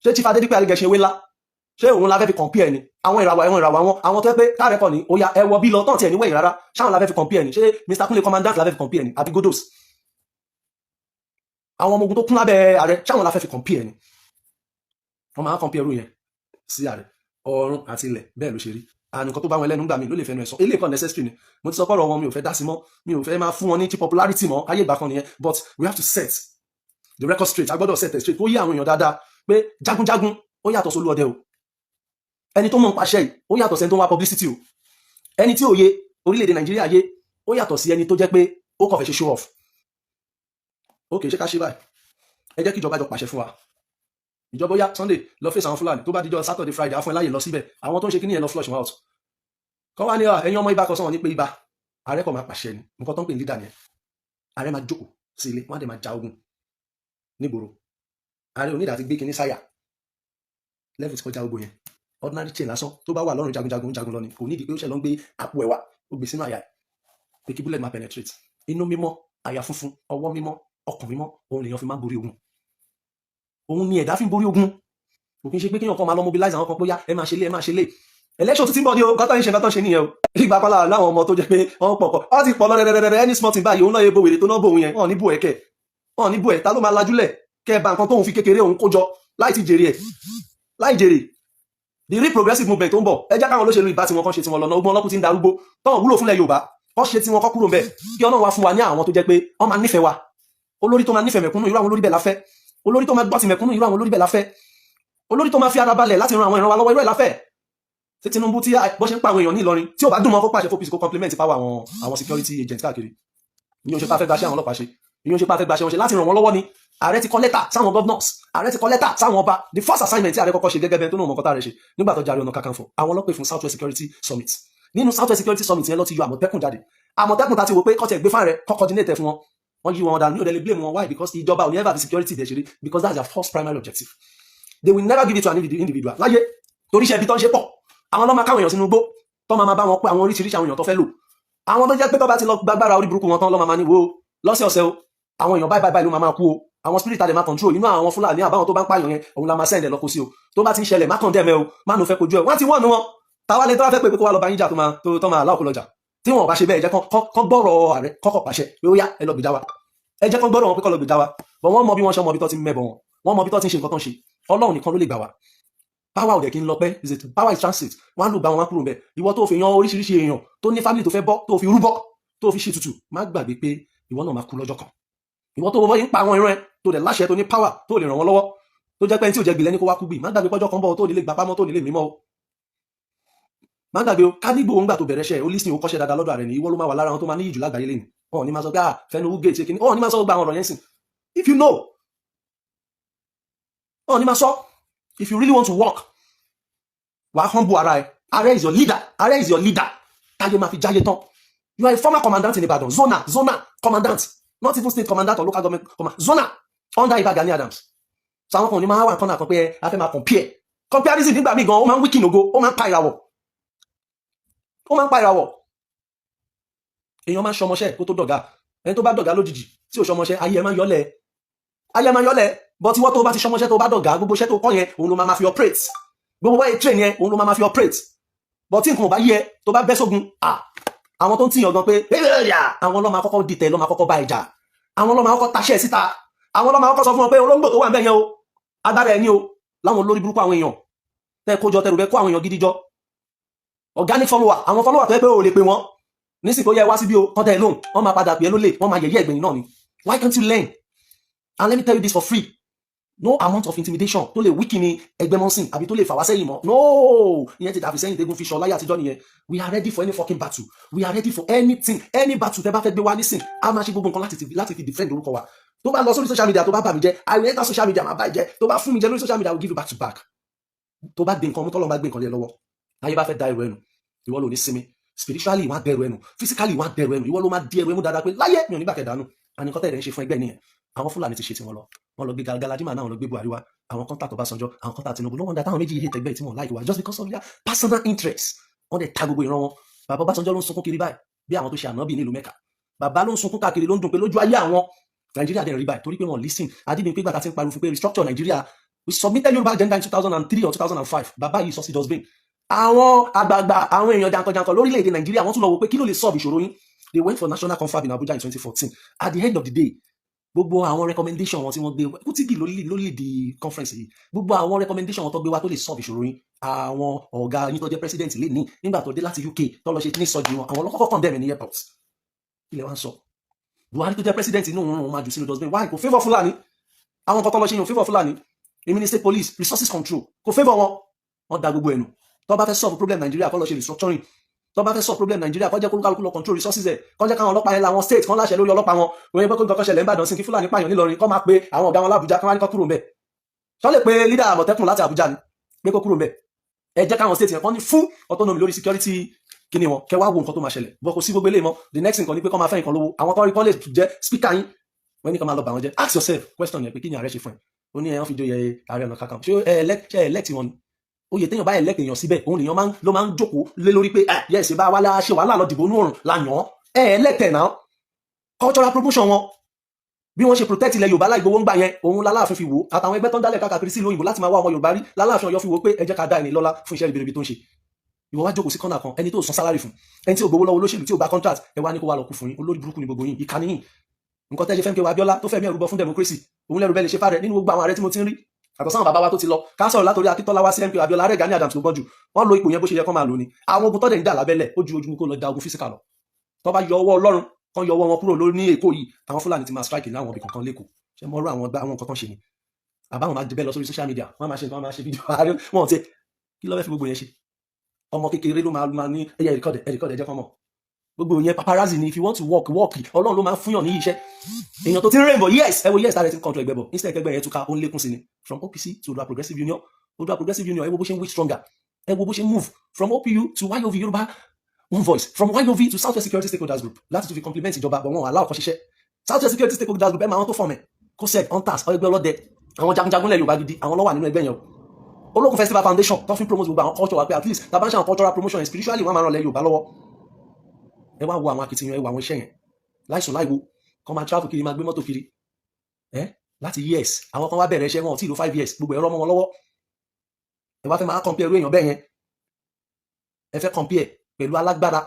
Ṣé Chief Adédípẹ́ Alígẹ̀ṣin ewé ńlá, ṣé òun la fẹ́ fi compare ni? Àwọn ìràwọ̀, àwọn ìràwọ̀, àwọn tó yẹ pé káàrẹ́ kọ́ ni ó ya ẹwọ bí lọ tán tiẹ̀ níwẹ̀yìn rárá, ṣáwọn la fẹ́ fi compare ni? Ṣé Mr Kunle Commandant la fẹ́ fi compare ni, àbí Godos? Àwọn ọmọ ogun tó kún lábẹ́ ààrẹ, ṣáwọn la fẹ́ fi compare ni? Wọ́n máa ń compare irú yẹn sí ààrẹ. Ọ̀run àti ilẹ̀ bẹ́ẹ̀ ló ṣe rí. Àní nǹkan tó bá wọn lẹ́nu gbà mí ló lè fẹnu ẹ̀ sọ. Eléyìí kan necessary ni. Mo ti sọ pọ̀rọ̀ wọn, mi ò fẹ́ dá sí mọ́, mi ò fẹ́ máa fún wọn ní cheap popularity mọ́. Ayé ìgbà kan nìyẹn, but we have to set the record straight. A gbọ́dọ̀ set it straight kó yé àwọn èèyàn dáadáa pé jagunjagun ó yàtọ̀ sólú ọdẹ o. Ẹni tó mọ̀ ń paṣẹ yìí, ó yàtọ̀ sẹ́ni tó ń wá publicity o. Ẹni tí òye orílẹ̀-èdè Nàìjíríà yé, ó yàtọ̀ sí ẹni tó jẹ́ pé ó kàn fẹ́ ṣe show off. Ok, ṣé ká ṣe báyìí? Ẹ jẹ́ kí ìjọba jọ pàṣẹ fún wa. Ìjọba ó yá, Sunday, lọ face àwọn Fúlàní. Tó bá dijọ́ Saturday, Friday, á fún ẹ láyè lọ síbẹ̀. Àwọn tó ń ṣe kíní yẹn, lọ flush wọn out. Kọ́ wá ní ẹ̀yin ọmọ ibà kan sọ̀rọ̀ ní pé ibà ààrẹ kọ̀ máa pàṣẹ ni. Nǹkan tó ń pè ní leader nìyẹn. Ààrẹ máa jókòó sí ilé, wọ́n á dẹ̀ máa ja ogun nígboro. Ààrẹ onídàá ti gbé kíní sáyà, level ti kọjá ogun yẹn. Ordinary chain lásán tó bá wà lọ́rùn jagunjagun, jagun lọ ni. Kò nídìí pé ó ṣe lọ ń gbé àpò ẹ̀wà, ó gbé sínú àyà ẹ̀ pé kí bullet máa penetrate. Inú mímọ́, àyà funfun, ọwọ́ mímọ́, ọkàn mímọ́, òun lèèyàn fi máa ń borí ogun. Òun ni ẹ̀dá fi ń borí ogun. Kò kí n ṣe pé kéèyàn kan máa lọ mobilize àwọn kan pé yá, ẹ máa ṣe lé, ẹ máa ṣe lé. Election tó ti ń bọ̀ ní o. Nǹkan tó ń ṣe, nǹkan tó ń ṣe nìyẹn o. Ìgbà kan lára láwọn ọmọ tó jẹ́ pé wọ́n pọ̀ kọ́, wọ́n ti pọ̀ lọ rẹ̀rẹ̀rẹ̀. Any small thing báyìí, òun náà yẹ bo wèrè tó náà bò òun yẹn, wọ́n ní bò ẹ̀ kẹ̀, wọ́n ní bò ẹ̀. Ta ló máa lajúlẹ̀ kẹ́ ẹ bá nǹkan tóun fi kékeré òun kó jọ láì ti jèrè ẹ̀, láì jèrè? The real progressive movement tó ń bọ̀, ẹ jẹ́ káwọn olóṣèlú ìbá tiwọn kan ṣe tiwọn lọ́nà. Ogun ọlọ́kùn ti ń darúgbó tọ́wọ́n wúlò fúnlẹ̀ Yorùbá, kọ́ ṣe tiwọn, kọ́ kúrò ń bẹ̀, kí Ọlọ́run wá fún wa ní àwọn tó jẹ́ pé wọ́n máa nífẹ̀ẹ́ wa. Olórí tó máa nífẹ̀ẹ́ mẹ̀kúnnù, irú àwọn olórí bẹ́ẹ̀ la fẹ́. Olórí tó máa gbọ́ ti mẹ̀kúnnù, irú àwọn olórí bẹ́ẹ̀ la fẹ́. Olórí tó máa fi ara balẹ̀ láti ran àwọn ìran wa lọ́wọ́, irú ẹ̀ la fẹ́. Ṣé Tinubu tí bó ṣe ń pa àwọn èèyàn ní Ìlọrin, tí ò bá dùn mọ́, kó pàṣẹ fún OPC kó complement power àwọn security agent káàkiri? Ìyẹn ò ṣe pé a fẹ́ gbaṣẹ́ àwọn ọlọ́pàá ṣe, ìyẹn ò ṣe pé a fẹ́ gbaṣẹ́ wọn ṣe, láti ràn wọ́n lọ́wọ́ ni. Ààrẹ ti kọ lẹ́tà sáwọn governors, ààrẹ ti kọ lẹ́tà sáwọn ọba. The first assignment tí ààrẹ kọ́kọ́ ṣe gẹ́gẹ́ bẹ́ẹ̀ tó náà mọ̀kọ́tà rẹ̀ ṣe nígbà tó jàre Ọ̀nà Kakanfò, àwọn ọlọ́pẹ́ fún South West Security Summit. Nínú South West Security Summit yẹn ló ti yọ Àmọ̀tẹ́kùn jáde. Àmọ̀tẹ́kùn ta ti wò pé kọ́tẹ̀ gbé fáwọn rẹ̀ kọ́ coordinate fún wọn, wọ́n yí wọn dànù. Ní òde lè blame wọn. Why? Because ìjọba ò ní ever fi security dẹ̀ ṣeré, because that's their first primary objective. They will never give it to an individual láyé, torí iṣẹ́ ibi tó ń ṣe pọ̀. Àwọn ọlọ́mọ káwọn èèyàn sínú igbó. Tó máa bá wọn pé àwọn oríṣiríṣi àwọn èèyàn tó fẹ́ lò, àwọn tó jẹ́ pé tó bá ti lọ gbàgbára orí burúkú wọn tán, lọ́ máa ní wo lọ́sẹ̀ ọ̀sẹ̀ o, àwọn èèyàn báyìí báyìí ló máa kú o. Àwọn spirit àdè máa control inú àwọn Fúlàní àbáwọn tó bá ń pààyàn yẹn, òun la máa send ẹ̀ lọ kó sí o. Tó bá ti ń ṣẹlẹ̀, má kàn dẹ̀mẹ́ o, má nù fẹ́ kojú ẹ̀. Wọ́n ti wọ́n nu wọn táwa lè tó wá fẹ́ pé kó wá lọ bá yín jà, tó máa tó máa aláwọ̀ kó lọ jà. Tí wọn ò bá ṣe bẹ́ẹ̀, jẹ́ kán gbọ́rọ̀ ààrẹ kọ́kọ́ pàṣẹ pé ó yá, ẹ lọ gbèjà wa. Ẹ jẹ́ kán gbọ́rọ̀ wọn pé kán lọ gbèjà wa bọ̀. Wọ́n mọ bí wọ́n ṣe mọ bí tó ti ń mẹ́bọ̀ wọn, wọ́n mọ bí tó ti ń ṣe nǹkan tó ń ṣe. Ọlọ́run nìkan ló lè gbà wá. Power ò dẹ̀ kí ń lọ pẹ́. Is it power is transit. Wọ́n á lò gbà wọn, wá kúrò ńbẹ̀. Ìwọ tó fi yan oríṣiríṣi èèyàn tó ní family tó fẹ́ bọ́, tó fi rúbọ, tó fi ṣe tutù, má gbàgbé pé ìwọ náà máa kú lọ́jọ́ kan. Ìwọ tó wọ́n yín pa àwọn ìran ẹ, tó dẹ̀ láṣẹ, tó ní power tó lè ràn wọ́n lọ́wọ́, tó jẹ́ pé ẹni tí ò jẹ́ gbìlẹ̀ ní kó wá kú gbì, má gbàgbé pọ́jọ́ kan bọ̀ tó nílé gbapá mọ́, tó nílé mímọ́ o. Má gbàgbé o. Kádìgbò ń gbà tó bẹ̀rẹ̀ ṣẹ́ o lísìn, o kọ́ṣẹ́ dáadáa lọ́dọ̀ ààrẹ ni. Ìwọ ló máa wà lára àwọn tó máa níyì jù lágbàáyé lẹ́nu. Wọn ò ní máa sọ pé, ah, fẹnu gate ṣe kíní. Wọn ò ní máa sọ gbogbo àwọn ọ̀rọ̀ yẹn sìn. If you know, wọn ò ní máa sọ. If you really want to work, wàá humble ara ẹ. Ààrẹ is your leader. Ààrẹ is your leader. Táyé máa fi jáyé tán. You are a former commandant in Ibadan, zona zona commandant, not even state commandant or local government command, zona under Iba Gani Adams. So àwọn kan ní máa wà kọ́nà kan pé a fẹ́ máa compare. Comparison nígbà míì gan, ó máa ń weaken ògo, ó máa ń pa ìràwọ̀, ó máa ń pa ìràwọ̀. Èèyàn máa ń ṣọmọṣẹ́ kó tó dọ̀gá. Ẹni tó bá dọ̀gá lójijì tí ò ṣọmọṣẹ́, ayé ẹ máa ń yọlẹ̀, ayé ẹ máa ń yọlẹ̀. But ìwọ tó bá ti ṣọmọṣẹ́, tó bá dọ̀gá, gbogbo iṣẹ́ tó kọ́ yẹn, òun ló máa fi operate. Gbogbo wáyé train yẹn, òun ló máa fi operate. But tí nǹkan ò bá yẹ, tó bá bẹ́ sógun, ah, àwọn tó ń tìyàn gan pé àwọn ló máa kọ́kọ́ dìtẹ̀, ló máa kọ́kọ́ bá ìjà, àwọn ló máa kọ́kọ́ taṣẹ́ síta, àwọn ló máa kọ́kọ́ sọ fún wọn pé olóńgbò tó wà ń bẹ̀ yẹn o, agbára ẹ̀ ní o. Láwọn olórí burúkú, àwọn èèyàn tẹ́ kó jọ, tẹrù bẹ́ kó àwọn èèyàn gidi jọ, organic follower, àwọn follower tó yẹ pé o lè pè wọ́n nísìnyí kó yẹ wá síbí o, kọ́ tẹ́ ẹ lóhùn, wọ́n máa padà pè é lólè, wọ́n máa yẹ̀yẹ́ ẹ̀gbẹ̀yìn náà ni. Why can't you learn? And let me tell you this for free: no amount of intimidation tó lè weaken ní ẹgbẹ́ mọ́sìn àbí tó lè fà wá sẹ́yìn mọ́. No, ìyẹn ti dàbí sẹ́yìn tẹ́gùn fi ṣọ láyé àtijọ́ nìyẹn. We are ready for any fucking battle. We are ready for anything, any battle tẹ́ bá fẹ́ gbé wá nísìn. A máa ṣe gbogbo nǹkan láti fi defend orúkọ wa. Tó bá lọ sórí social media, tó bá bà mí jẹ́, I will enter social media, máa bá ẹ jẹ́. Tó bá fún mi jẹ lórí social media, I will give you back to back. Tó bá gbé nǹkan mú, tọ́lọ́ bá gbé nǹkan lé ẹ lọ́wọ́, ayé bá fẹ́ da ẹrù ẹnu, ìwọ ló ní sinmi. Spiritually, wọ́n á dẹrù ẹnu. Physically, wọ́n á dẹrù ẹnu. Ìwọ ló máa di ẹrù ẹmu dáadáa pé láyé mi ò ní gbàkẹ́ dànù. Àní nǹkan tẹ̀lé ń ṣe fún ẹgbẹ́ nìyẹn. Àwọn Fúlàní ti ṣe tiwọn lọ, wọn lọ gbé Galadima náà, lọ gbé Buhari wá, àwọn contact Ọbásanjọ́, àwọn contact Tinubu. No wonder táwọn méjì yìí tẹgbẹ́ tí wọn like wa, just because of their personal interest. Wọ́n dẹ̀ ta gbogbo ìran wọn. Bàbá Ọbásanjọ́ ló ń sunkún kiri báyìí bí àwọn tó ṣe ànábì nílùú Mẹ́kà. Bàbá ló ń sunkún káàkiri, ló ń dùn pé lójú ayé àwọn Nàìjíríà dẹ̀ rí báyìí, torí pé wọ́n listen. Adébíyí pé gbàtà tí ń pariwo fún pé restructure Nàìjíríà, we submitted Yorùbá agenda in 2003 or 2005. Bàbá yìí sọ sí dustbin. Àwọn àgbààgbà, àwọn èèyàn jankan-jankan lórílẹ̀‐èdè Nàìjíríà, wọ́n tún lọ wò pé kí ló lè solve ìṣòro yín. They went for national confab in Abuja in 2014. At the end of the day, gbogbo àwọn recommendation wọn tí wọ́n gbé, Kútìgì ló lead the conference yìí, gbogbo àwọn recommendation wọn tó gbé wá tó lè solve ìṣòro yín, àwọn ọ̀gá yín tó jẹ́ president lè ní nígbà tó dé láti UK, tó lọ ṣe ní sọ́jú wọn, àwọn ọlọ́kọ́kọ́ condemn ní airport. Ilẹ̀ wa ń sọ Buhari tó jẹ́ president inú òun, òun máa jù sínú dustbin. Why? Kò favour Fúlàní. Àwọn nǹkan tó lọ ṣe yẹn ò favour Fúlàní. Èmi ní state police resources control, kò favour wọn. Wọ́n da gbogbo ẹnu. Tó bá fẹ́ solve problem Nàìjíríà, kó lọ ṣe restructuring. Tó bá fẹ́ solve problem Nàìjíríà, kó jẹ́ kó kálukú lọ control resources ẹ̀, kó jẹ́ káwọn ọlọ́pàá yẹn làwọn state kan láṣẹ lórí ọlọ́pàá wọn. Wọ́n yẹ pé kó nǹkan kan ṣẹlẹ̀ ń Ìbàdàn sí, kí Fúlàní pààyàn nílọrin, kó máa pe àwọn ọ̀gá wọn l'Àbújá, kó wá ní kó kúrò ńbẹ̀. Sọ lè pe leader Àmọ̀tẹ́kùn láti Àbújá ni pé kó kúrò ńbẹ̀? Ẹ jẹ́ káwọn state yẹn kán ní full autonomy lórí security kíni wọn, kẹ wá wo nǹkan tó máa ṣẹlẹ̀. Bọ́ kò sí gbogbo eléyìí mọ́. The next thing kan ni pé kọ́ máa fẹ́ nǹkan lówó, àwọn kan rí kán lè jẹ́ speaker yín, wọ́n ní kán máa lọ bà wọ́n jẹ́. Ask yourself question yẹn pé kí ni ààrẹ ṣe fún ẹ? Ó ní ẹ wọ́n fi joyè Ààrẹ Ọ̀nà Kakanfò. Ṣé ẹ elect, ṣé ẹ elect wọn ni? Oyè téèyàn bá elect èèyàn síbẹ̀, òun lèèyàn ló máa ń jókòó lé lórí pé ẹ yẹ ṣe bá wàhálà ṣe wàhálà lọ dìbò nú òrùn la yàn án. Ẹ elect ẹ̀ náà. Cultural promotion wọn, bí wọ́n ṣe protect ilẹ̀ Yorùbá láì gbowó ń gbà yẹn, òun lálàáfin fi wò, àtàwọn ẹgbẹ́ tó ń dálẹ̀ káàkiri sí ìlú òyìnbó láti máa wá ọmọ Yorùbá rí, lálàáfin Ọ̀yọ́ fi wò pé ẹ jẹ́ ká dá ẹni lọ́lá fún iṣẹ́ ribiribi tó ń ṣe. Ìwọ wá jókòó sí kọ́nà kan, ẹni tó san salary fún, ẹni tí ò gbowó lọ́wọ́ olóṣèlú, tí ò gba contract, ẹ wá ní kó wá lọ kú fún yín. Olórí burúkú ni gbogbo yín, ìkànnì yín. Nǹkan tẹ́ ṣe fẹ́ kí wa Abíọ́lá tó fẹ́mi ẹ̀rú bọ fún democracy, òun lẹ́rù bẹ́ẹ̀ lè ṣe fárẹ̀ nínú gbogbo àwọn ààrẹ tí mo ti ń rí. Àtọ̀ sáwọn bàbá wa tó ti lọ, ká sọ̀rọ̀ látòrí Akíntọ́lá wá sí MK Abíọ́lá, ààrẹ Gani Adams ló gbọ́n jù. Wọ́n lo ipò yẹn bó ṣe yẹ kó máa lò ní. Àwọn ogun tọ́dẹ̀ ń jà lábẹ́lẹ̀, ó ju ojú kó lọ ja ogun physical lọ. Tó bá yọ ọwọ́ Ọlọ́run kan, yọ ọwọ́ wọn kúrò lórí ní Èkó yìí, àwọn Fúlàní ti máa strike láwọn ibì kankan lẹ́kọ̀ọ́. Ṣé mo rú àwọn nǹkan tó ń ṣe ni? Àbáwọn máa dibẹ́ lọ sórí social media, wọ́n máa ṣe nǹkan, wọ́n máa ṣe fídíò ààrẹ wọn ti. Kí ló fẹ́ fi gbogbo yẹn ṣe? Ọmọ kékeré ló máa ní ẹyẹ record ẹ, record ẹ, jẹ́ kọ́ mọ̀. Gbogbo yẹn paparazzi ni. If you want to work, work. Ọlọ́run ló máa ń fúnyàn ní iṣẹ́. Èèyàn tó ti ń rìn bọ̀, yes, ẹ wo, yes, tààrẹ ti ń control ẹgbẹ́ bọ̀. Instead ẹgbẹ́ yẹn túká, ó ń lékún sí ni, from OPC to Odua Progressive Union. Odua Progressive Union, ẹ wo bó ṣe ń way stronger, ẹ wo bó ṣe ń move from OPU to YOV, Yorùbá One Voice, from YOV to Southwest Security Stakeholders Group, láti tún fi compliment ìjọba bọ̀ wọn aláwọ̀ kan ṣiṣẹ́. Southwest Security Stakeholders Group, ẹ máa wọn tó form ẹ, COSEC, hunters, ẹgbẹ́ ọlọ́dẹ, àwọn jagunjagun lẹ̀ Yorùbá gidi, àwọn ló wà nínú ẹgbẹ́ yẹn o. Olókun Festival Foundation tó fi ń promote gbogbo àwọn culture wa, pé at least tá a bá ń ṣe àwọn cultural promotion yẹn spiritually, wọ́n máa ràn lẹ́ Yorùbá lọ́wọ́. Ẹ wá wo àwọn akitiyan, ẹ wo àwọn iṣẹ́ yẹn, láìsùn láìwo, kọ́ máa travel kiri, máa gbé mọ́tò kiri ẹ láti years. Àwọn kan wá bẹ̀rẹ̀ iṣẹ́, wọn ò tí ì lo 5 years, gbogbo ẹ̀rọ mọ́ wọn lọ́wọ́. Ẹ wá fẹ́ máa compare irú èèyàn bẹ́ẹ̀ yẹn, ẹ fẹ́ compare pẹ̀lú alágbára.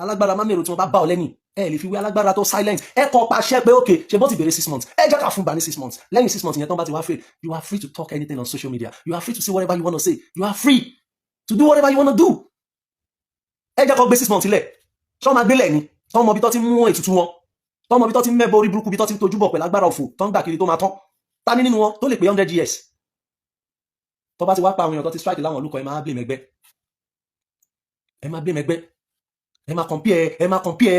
Alágbára má mèrò tí wọ́n bá bá ọ lẹ́yìn, ẹ lè fi wé alágbára tó silent. Ẹ kọ́ pàṣẹ pé ok, ṣe bó ti bẹ̀rẹ̀ 6 months, ẹ jẹ́ ká fún bá ní 6 months. Lẹ́yìn 6 months yẹn, tán bá ti wá fail, you are free to talk anything on social media, you are free to say whatever you want to say, you are free to do whatever you want to do. Ẹ jẹ́ kó gbé 6 months sílẹ̀. Ṣọ́ máa gbélẹ̀ ni tọ́ mọ ibi tó ti mú ètùtù wọn, tọ́ mọ ibi tó ti mẹ́bọ orí burúkú, ibi tó ti ń tojú bọ̀ pẹ̀lú agbára òfò tó ń gbà kiri tó máa tán. Ta ní nínú wọn tó lè pé 100 years? Tó bá ti wá pa àwọn èèyàn tó ti strike láwọn olùkọ́, ẹ máa blame ẹgbẹ́, ẹ máa blame ẹgbẹ́, ẹ máa compare, ẹ máa compare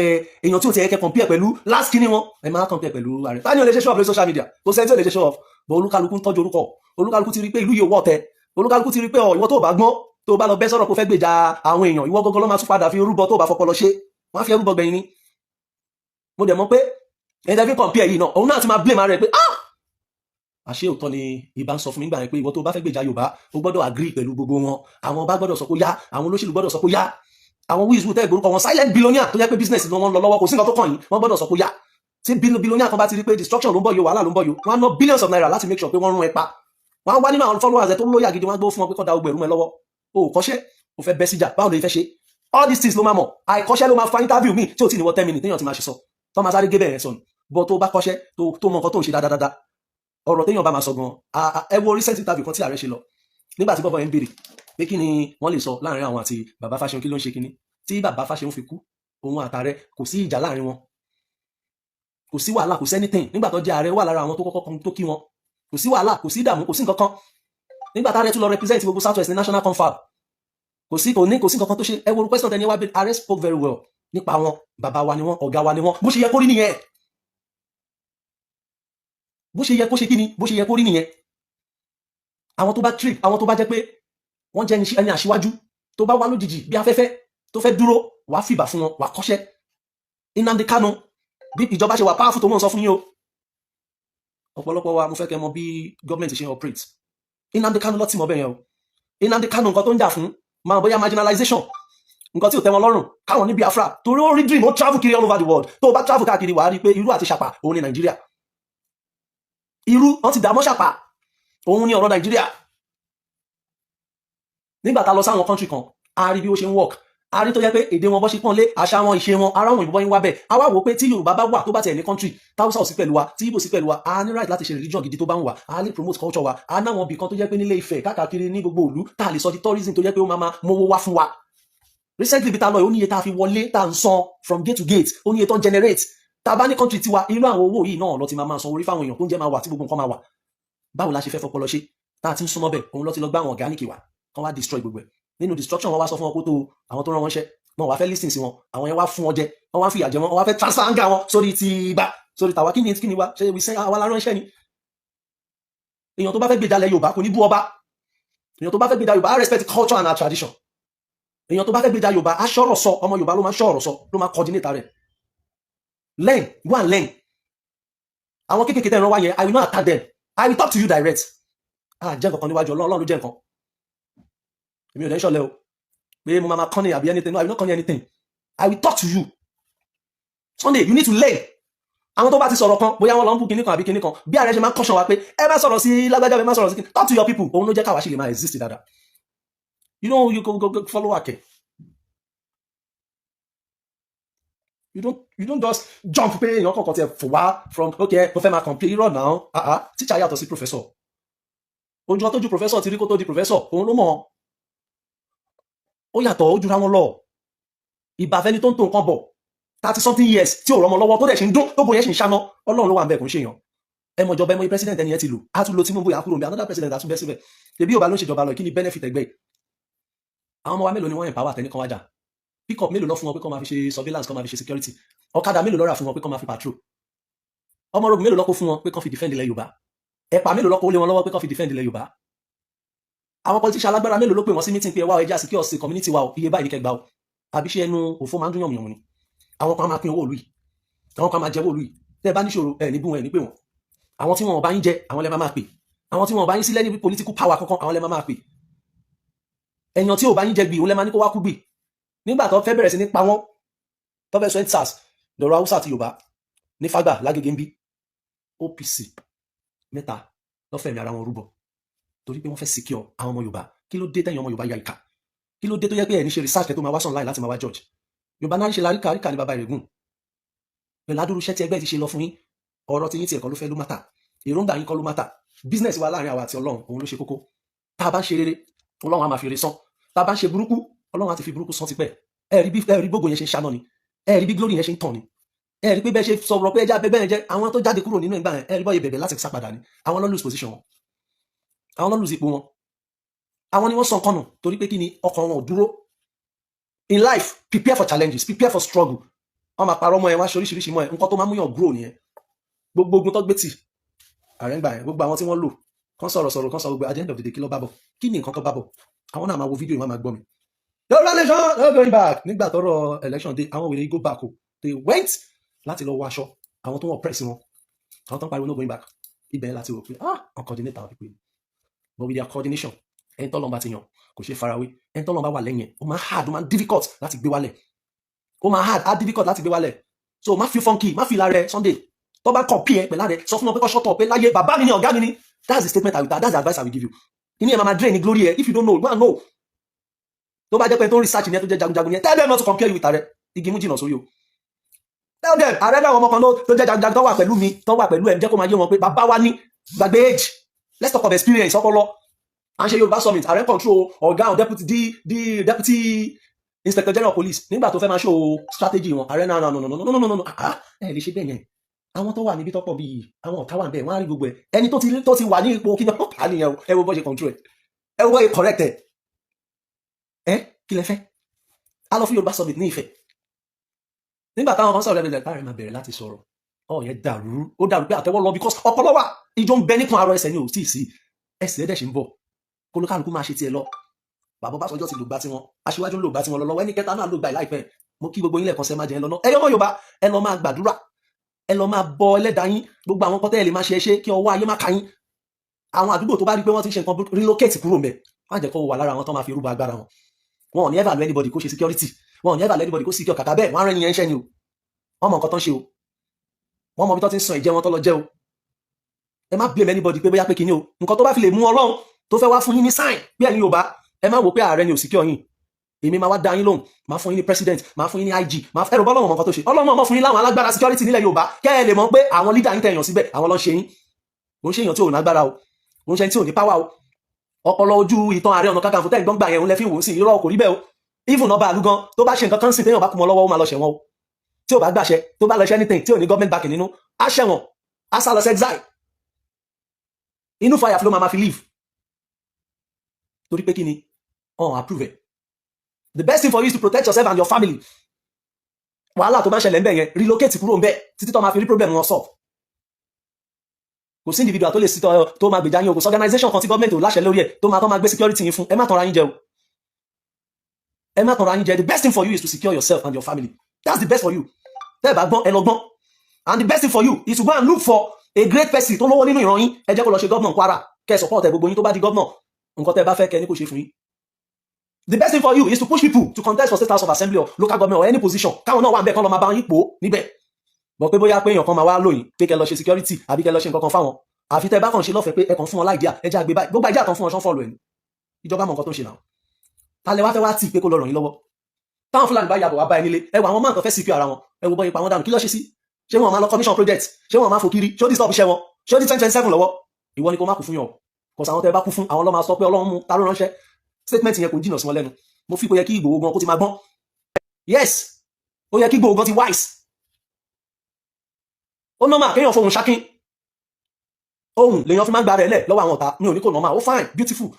èèyàn tí ò ti ẹ kẹ́ compare pẹ̀lú last kini wọn, ẹ máa compare pẹ̀lú ààrẹ. Ta ni ò lè ṣe show off lórí social media? Kò sẹ́ni tí ò lè ṣe show off bọ̀. Olúkálukú ń tọ́jú orúkọ, olúkálukú ti rí pé ìlú yìí wọ́ tẹ, olúkálukú ti rí pé ọ ìwọ tó bá gbọ́n, tó bá lọ bẹ́ sọ̀rọ̀ kó fẹ́ gbèjà àwọn èèyàn, ìwọ gọ́gọ́ ló máa tún padà fi orúbọ. Tó bá fọpọlọ ṣe, wọ́n á fi ẹrúbọ gbẹ̀yìn ni. Mo dẹ̀ mọ̀ pé ẹni tẹ́ fi compare yìí náà, òun náà ti máa blame ara rẹ̀ pé, ah, àṣé òótọ́ ni ìbá ń sọ fún mi gbà yẹn pé ìwọ tó bá fẹ́ gbèjà Yorùbá, o gbọ́dọ̀ agree pẹ̀lú gbogbo wọn. Àwọn ọba gbọ́dọ̀ sọ pé yá, àwọn olóṣèlú gbọ́dọ̀ sọ pé yá, àwọn wíìsù tẹ́ ìgbórúkọ wọn, silent billionaire tó jẹ́ pé business ni wọ́n lọ lọ́wọ́, kò sí nǹkan tó kàn yín, wọ́n gbọ́dọ̀ sọ pé yá. Tí billionaire kan bá ti rí pé destruction ló ń bọ̀ yìí, wàhálà ló ń bọ̀ yìí, wọ́n á ná billions of naira láti make sure pé wọ́n rún ẹ pa. Wọ́n á wá nínú àwọn followers ẹ tó lóyà gidi, wọ́n á gbó fún wọn pé kọ́ da ogbẹ̀rún mọ́ ẹ lọ́wọ́. O ò kọ́ṣẹ́, o fẹ́ bẹ́ síjà, báwo lè fẹ́ ṣe? All these things ló máa mọ̀. Àìkọ́ṣẹ́ ló máa fa interview mi tí ò tí ní wọ 10 minutes téèyàn ti máa ṣe sọ, tó máa sáré gé bẹ́ẹ̀ sọnù. Bọ́ tó bá kọ́ṣẹ́, tó mọ nǹkan tó ń ṣe dáadáa, ọ̀rọ̀ téèyàn bá máa sọ gan. Ẹ wo recent interview kan tí ààrẹ ṣe lọ, nígbà tí bọ́bọ́ yẹn ń béèrè pé kí ni wọ́n lè sọ láàrin àwọn àti bàbá Fáṣẹ̀hùn, kí ló ń ṣe kíní tí bàbá Fáṣẹ̀hùn fi kú, òun àtàrẹ kò sí ìjà láàrin wọn, kò sí wàhálà, kò sí anything. Nígbà tó jẹ́ ààrẹ, wà lára àwọn tó kọ́kọ́ kan tó kí wọn. Kò sí wàhálà, kò sí ìdààmú, kò sí nǹkan kan. Nígbà tá ààrẹ tún lọ represent gbogbo South West ní national confab, kò sí, kò ní, kò sí nǹkan kan tó ṣe. Ẹ wo question tẹni wá bí, ààrẹ spoke very well nípa wọn. Bàbá wa ni wọn, ọ̀gá wa ni wọn. Bó ṣe yẹ kó rí nìyẹn. Bó ṣe yẹ kó ṣe kí ni, bó ṣe yẹ kó rí nìyẹn. Àwọn tó bá trip, àwọn tó bá jẹ́ pé wọ́n jẹ́ ẹni aṣíwájú tó bá wá lójijì bí afẹ́fẹ́ tó fẹ́ dúró, wàá fìbà fún wọn, wàá kọ́ṣẹ́. Nnamdi Kanu, bí ìjọba ṣe wà powerful tó, mọ̀ ń sọ fún yín o. Ọ̀pọ̀lọpọ̀ wa, mo fẹ́ kẹ́ mọ̀ bí gọ́ọ̀mẹ̀ntì ṣe ń operate. Nnamdi Kanu lọ́tì mọ́ bẹ́ẹ̀ yẹn o. Nnamdi Kanu, nǹkan tó ń jà fún máa bóyá marginalization, nǹkan tí ò tẹ́ wọn lọ́rùn káwọn ní Biafra, torí ó rí dream, ó travel kiri all over the world. Tó o bá travel káàkiri, wàá rí i pé irú àti ṣàpà òun ni Nàìjíríà. Irú wọn ti dààmú ṣàpà òun ni ọ̀rọ̀ Nàìjíríà. Nígbà tá a lọ sáwọn country kan, a rí bí ó ṣe ń work, a rí tó jẹ́ pé èdè wọn, bọ́ ṣe pọ́n lé, àṣà wọn, ìṣe wọn, ara wọn, òyìnbó yín wá bẹ́ẹ̀. A wá wò ó pé tí Yorùbá bá wà, tó bá tiẹ̀ ní country, táwùsà ò sí pẹ̀lú wa, tí Ìgbò sí pẹ̀lú wa, a ní right láti ṣe religion gidi tó bá ń wà, a lè promote culture wa. A náwọn ibì kan tó jẹ́ pé nílé Ifẹ̀, káàkiri ní gbogbo ìlú, tá a lè sọ di tourism, tó jẹ́ pé ó máa máa mówó wá fún wa. Recently, bí ta lọ yìí, ó ní iye tá a fi wọlé, tá a ń san from gate to gate, ó ní iye tó ń generate. Tá a bá ní country tiwa, irú àwọn owó yìí náà lọ ti máa máa san orí fáwọn èèyàn, tó ń jẹ́ máa wà, tí gbogbo nǹkan máa wà. Báwo la ṣe fẹ́ fọpọlọ ṣe tá a ti ń súnmọ́ bẹ́ẹ̀? Òun lọ ti lọ gbá àwọn organic wa kán wá destroy gbogbo ẹ̀. Nínú destruction, wọn wá sọ fún wọn kó tó àwọn tó rán wọn ṣẹ́, wọn wá fẹ́ listen sí wọn. Àwọn yẹn wá fún wọn jẹ, wọn wá fìyà jẹ wọn, wọn wá fẹ́ transfer anger wọn sórí ti ibà, sórí tàwa. Kí ni, kí ni wa ṣe wí sẹ́? Àwa la rán iṣẹ́ ni. Èèyàn tó bá fẹ́ gbèjà lẹ̀ Yorùbá kò ní bú ọba. Èèyàn tó bá fẹ́ gbèjà Yorùbá á respect culture and our tradition. Èèyàn tó bá fẹ́ gbèjà Yorùbá á ṣọ̀rọ̀ sọ. Ọmọ Yorùbá ló máa ṣọ̀rọ̀ sọ, ló máa coordinate rẹ̀. Learn, go and learn. Àwọn kéékèèké tẹ̀ ń rán wá yẹn, I will not attack them, I will talk to you direct. Ah, jẹ́ nǹkan kan níwájú Ọlọ́run. Ọlọ́run ló jẹ́ nǹkan. Èmi ò dẹ́ ṣọlẹ̀ o pé mo máa ma kọ́ni àbí anything. No, I will not kọ́ni anything. I will talk to you. Sunday, you need to learn. Àwọn tó bá ti sọ̀rọ̀ kan, bóyá wọ́n lọ ń bú kinní kan àbí kinní kan, bí ààrẹ ṣe máa ń kọ́ṣọ́ wa pé ẹ má sọ̀rọ̀ sí lágbájá, ẹ má sọ̀rọ̀ sí kinní, talk to your people, òun ló jẹ́ káwa ṣì lè máa exist dáadáa. You know, you go go go follow ake. You don't just jump pé èèyàn kọ̀ọ̀kan tiẹ̀ fò wá from, okay, mo fẹ́ máa complain. Irọ́ náà. Ah ah, teacher yàtọ̀ sí professor. Ojú ọtọ́jú professor ti rí kó tó di professor, òun ló mọ̀. Ó yàtọ̀, ó jura wọn lọ. Ìbàfẹ́ni tó ń tó nǹkan bọ̀ 30 something years tí ò rọmọ lọ́wọ́, tó dẹ̀ ṣe ń dún, tó bóyá ṣe ń ṣáná, Ọlọ́run ló wà ń bẹ̀, kò ń ṣèyàn. Ẹ mọ̀ ìjọba, ẹ mọ̀ president ẹni yẹn ti lò, á tún lo Tinubu, yà á kúrò níbi, another president á tún bẹ́ síbẹ̀. Ṣebí Yorùbá ló ń ṣèjọba lọ? Kí ni benefit ẹgbẹ́ yìí? Àwọn ọmọ wa mélòó ni wọ́n empower tẹ́ni kan wájà? Pick up mélòó lọ fún wọn pé kọ́ máa fi ṣe surveillance, kọ́ máa fi ṣe security? Ọ̀kadà mélòó ló rà fún wọn pé kọ́ máa fi patrol? Ọmọ ogun mélòó ló kó fún wọn pé kọ́ fi defend ilẹ̀ Yorùbá? Ẹ̀pà mélòó ló kó lé wọn lọ́wọ́ pé kọ́ fi defend ilẹ̀ Yorùbá? Àwọn politician alágbára mélòó ló pè wọ́n sí meeting pé ẹ wá, ẹ jẹ́ secure sí community wa o, iye báyìí ní kẹgbà o? Àbí ṣé ẹnu òfò máa ń dún yànmùyànmù ni? Àwọn kan máa pín owó ìlú yìí, àwọn kan máa jẹ owó ìlú yìí. Tẹ́ ẹ bá níṣòro, ẹ ní bú wọn, ẹ ní pè wọn. Àwọn tí wọn ò bá yín jẹ, àwọn lẹ máa máa pè. Àwọn tí wọn ò bá yín sílẹ̀ ní political power kankan, àwọn lẹ máa máa pè. Ẹ̀yàn tí ò bá yín jẹ gbì, òun lẹ́ máa ní kó wá kú gbì. Nígbà tó fẹ́ bẹ̀rẹ̀ sí ní pa wọ́n, tó fẹ́ sọ EndSARS dọ̀rọ̀ Haúsá àti Yorùbá ní Fágbà lágége ń bí, OPC mẹ́ta lọ́fẹ̀mí ara wọn rúbọ torí pé wọ́n fẹ́ secure àwọn ọmọ Yorùbá. Kí ló dé tẹ̀yìn ọmọ Yorùbá ya ìkà? Kí ló dé tó yẹ pé ẹ̀ ní ṣe research kẹ́ tó máa wá online láti máa wá judge? Yorùbá náà ń ṣe láríkà ríkà ní bàbá ìrègùn pẹ̀lú adúrú iṣẹ́ tí ẹgbẹ́ ti ṣe lọ fún yín. Ọ̀rọ̀ tí yín tiẹ̀ kọ́ ló fẹ́ ló matter, èròǹgbà yín kọ́ ló matter. Business wa láàrin àwa àti Ọlọ́run, òun ló ṣe kókó. Tá a bá ń ṣe rere, Ọlọ́run á máa fi rere sán. Tá a bá ń ṣe burúkú, Ọlọ́run á ti fi burúkú sán tipẹ́. Ẹ rí bí, ẹ rí gbogbo yẹn ṣe ń ṣáná ni, ẹ rí bí glory yẹn ṣe ń tàn ni. Ẹ rí pé bẹ́ẹ̀ ṣe sọ̀rọ̀ pé ẹja bẹ́ẹ̀ jẹ́ àwọn tó jáde kúrò nínú ìgbà yẹn, ẹ rí bọ́yẹ bẹ̀bẹ̀ láti sá padà ni. Àwọn ló lose position wọn, àwọn ló lose ipò wọn, àwọn ni wọ́n sọ nǹkan nù torí pé kí ni? Ọkàn wọn ò dúró. In life, prepare for challenges, prepare for struggle. Wọ́n máa parọ́ mọ́ ẹ, wọ́n á ṣe oríṣiríṣi mọ́ ẹ. Nǹkan tó máa múyàn grow nìyẹn. Gbogbo ogun tó gbé tì ààrẹ ń gbà yẹn, gbogbo àwọn tí wọ́n lò kán sọ̀rọ̀ sọ̀rọ̀ kán sọ gbogbo, at the end of the day, kí ló bá bọ̀? Kí ni nǹkan tó bá bọ̀? Àwọn náà máa wo fídíò yìí, wọ́n máa gbọ́ mi. Yorùbá nation no going back. Nígbà tọ́rọ̀ election dé, àwọn wèrè go back o. They went láti lọ wọ aṣọ àwọn tó wọ́n press wọn, àwọn tó ń pariwo no going back. Ibẹ̀ láti rò pé, ah, wọn coordinate àwọn people yìí. But with their coordination, ẹni tọ́lọ́run bá ti yàn kò ṣe farawé. Ẹni tọ́lọ́run bá wà lẹ́yìn ẹ̀, ó máa hard, ó máa difficult láti gbé wálẹ̀. Ó máa hard, á difficult láti gbé wálẹ̀. So má fi funky, má fi lára ẹ. Sunday tó bá compare ẹ pẹ̀lú rẹ, sọ fún wọn pé kó shut up, pé láyé bàbá mi ni ọ̀gá mi ni. That's the statement I will, that's the advice I will give you. Kí ni ẹ máa máa drain ní glory ẹ? If you don't know, go and know. Tó bá jẹ́ pé tó ń research ní ẹ, tó jẹ́ jagunjagun ní ẹ, tell them not to compare you with ààrẹ. Igi mú jìnnà sórí o. Tell them ààrẹ náà, ọmọ kan tó jẹ́ jagunjagun tó wà pẹ̀lú mi, tó wà pẹ̀lú ẹ̀, jẹ́ kó máa yé wọn pé bàbá wa ní. Gbàgbé age, let's talk of experience, ọpọlọ. À ń ṣe Yorùbá summit, ààrẹ control ọ̀gá àwọn deputy, the deputy inspector general of police. Nígbà tó fẹ́ máa show strategy wọn, ààrẹ náà, no, no, no, no, no, no, no, no, ah, ẹ lè ṣe bẹ́ẹ̀ yẹn. Àwọn tó wà níbi tọ́pọ̀ bíi àwọn ọ̀tá wà níbẹ̀, wọ́n á rí gbogbo ẹ̀. Ẹni tó ti wà ní ipò kí ni wọ́n kà á nìyẹn o. Ẹ wo bó ṣe control ẹ, ẹ wo bó ṣe correct ẹ. Ẹ kí lẹ fẹ́? A lọ fún Yorùbá summit ní Ifẹ̀. Nígbà táwọn kan sọ̀rọ̀ ẹ̀bẹ̀rẹ̀ táwọn máa bẹ̀rẹ̀ láti sọ̀rọ̀, ọ̀ yẹn dàrú, ó dàrú pé àtẹ́wọ́ lọ because ọpọlọ wà, ìjọ ń bẹ nípọn arọ ẹsẹ̀ ni ò tíì sí ẹsẹ̀ ẹ̀dẹ̀ ṣì ń bọ̀. Kólúkálukú máa ṣe tiẹ̀ lọ. Bàbá Ọbásanjọ́ ti lògbà tiwọn, aṣíwájú ń lògbà tiwọn lọ lọ́wọ́, ẹni kẹta náà lògbà láìpẹ́. Mo kí gbogbo yín lẹ́ẹ̀kan sẹ́ máa jẹ́ ẹ lọ́nà. Ẹ yọmọ Yorùbá, ẹ lọ máa gbàdúrà, ẹ lọ máa bọ ẹlẹ́dàá yín. Gbogbo àwọn kọ́tẹ́ ẹ lè máa ṣe é ṣe kí ọwọ́ ayé má ka yín. Àwọn àdúgbò tó bá rí pé wọ́n ti ń ṣe nǹkan, relocate kúrò mbẹ̀. Má jẹ́ kó wà lára àwọn tó máa fi rúbọ agbára wọn. Wọn ò ní ever allow anybody kó ṣe security, wọn ò ní ever allow anybody kó secure. Kàkà bẹ́ẹ̀, wọ́n á rẹ́ nìyẹn iṣẹ́ ni o. Wọ́n mọ nǹkan tó ń ṣe o, wọ́n mọ ibi tó ti ń san ìjẹ́ wọn tó lọ jẹ́ o. Ẹ má blame anybody pé bóyá pé kinní o. Nǹkan tó bá fi lè mú Ọlọ́run tó fẹ́ wá fún yín ní sign bí ẹ̀yin Yorùbá, ẹ má wò pé ààrẹ ni ò secure yín. Èmi máa wá dá yín lóhùn, máa fún yín ní president, máa fún yín ní IG, máa ẹrù bọ́lọ́mọ̀ mọ̀ nǹkan tó ṣe. Ọlọ́run mọ̀ fún yín láwọn alágbára security nílẹ̀ Yorùbá, kẹ́ ẹ lè mọ̀ pé àwọn leader yín tẹ̀yàn síbẹ̀, àwọn ló ń ṣe yín. Kò ń ṣe èèyàn tí ò lágbára o, kò ń ṣe tí ò ní power o. Ọpọlọ ojú ìtàn Ààrẹ Ọ̀nà Kakanfò tẹ́ ìgbọ́n gbà yẹn, òun lẹ fi wò ó sí. Irọ́, kò rí bẹ́ẹ̀ o. Even ọba àlú gan tó bá ṣe nǹkan kan sí, téèyàn bá kú mọ́ lọ́wọ́, ó máa lọ ṣẹ̀wọ̀n o. Tí ò bá gbàṣẹ, tó bá lọ ṣe anything tí ò ní government backing nínú, á ṣẹ̀wọ̀n, á sá lọ sí exile, inú fire ló máa fi live. Torí pé kí ni? Ọ̀n approve ẹ̀. The best thing for you is to protect yourself and your family. Wàhálà tó bá ń ṣẹlẹ̀ ń bẹ̀ yẹn, relocate kúrò ń bẹ̀ títí tó máa fi rí problem wọn solve. Kò sí individual tó lè sí tó máa gbèjà yín o. Kò sí organization kan tí gọ́ọ̀mẹ̀ntì ò láṣẹ lórí ẹ̀ tó máa gbé security yín fún. Ẹ má tanra yín jẹ o, ẹ má tanra yín jẹ. The best thing for you is to secure yourself and your family. That's the best for you. Tẹ́ ẹ bá gbọ́n, ẹ lọ gbọ́n. And the best thing for you is to go and look for a great person tó lówó nínú ìran yín. Ẹ jẹ́ kó lọ ṣe gómìnà Kwara, kẹ́ ẹ support ẹ gbogbo yín. Tó bá di gómìnà, nǹkan tẹ́ ẹ bá fẹ́ kẹ́ ní kó ṣe fún yín. The best thing for you is to push people to contest for state house of assembly or local government or any position, káwọn náà wà níbẹ̀, kán lọ máa bá yín pò ó níbẹ̀. Bọ̀ pé bóyá pé èèyàn kan máa wá lóyìn pé kẹ́ lọ ṣe security àbí kẹ́ lọ ṣe nǹkan kan fáwọn, àfi tẹ́ bá kàn ṣe lọ́fẹ̀ẹ́ pé ẹ kàn fún wọn l'idea, ẹ jẹ́ àgbé báyìí. Gbogbo idea kan fún wọn, ṣán follow ẹ̀ ní ìjọba mọ̀ nǹkan tó ń ṣe náà. Ta lẹ wá fẹ́ wá tì pé kó lọ ràn yín lọ́wọ́? Táwọn Fúlàní bá yàbọ̀ wá bá ẹ nílé, ẹ wọ àwọn máa tó fẹ́ secure ara wọn, ẹ wo bọ́ ipa wọn dànù. Kí ló ṣe sí? Ṣé wọn máa lọ commission project? Ṣé wọn máa fò kiri? Ṣé ó disturb iṣẹ́ wọn? Ṣé ó di 2027 lọ́wọ́? Ìwọ ni kó má kú fún yàn. Kò sáwọn tẹ́ bá kú fún, àwọn ló máa sọ pé Ọlọ́run mú ta ló ránṣẹ́. Statement yẹn kò jìnnà sí wọn lẹ́nu. Mo fi kó yẹ kí Ìgbòho gan kó ti máa gbọ́n. Yes, ó yẹ kí Ìgbòho gan ti wise. Ó normal kéèyàn fohùn ṣákín. Ohun lèèyàn fi máa ń gba rẹ̀ lẹ̀ lọ́wọ́ àwọn ọ̀tá. Mi ò ní kò normal, ó fine, beautiful.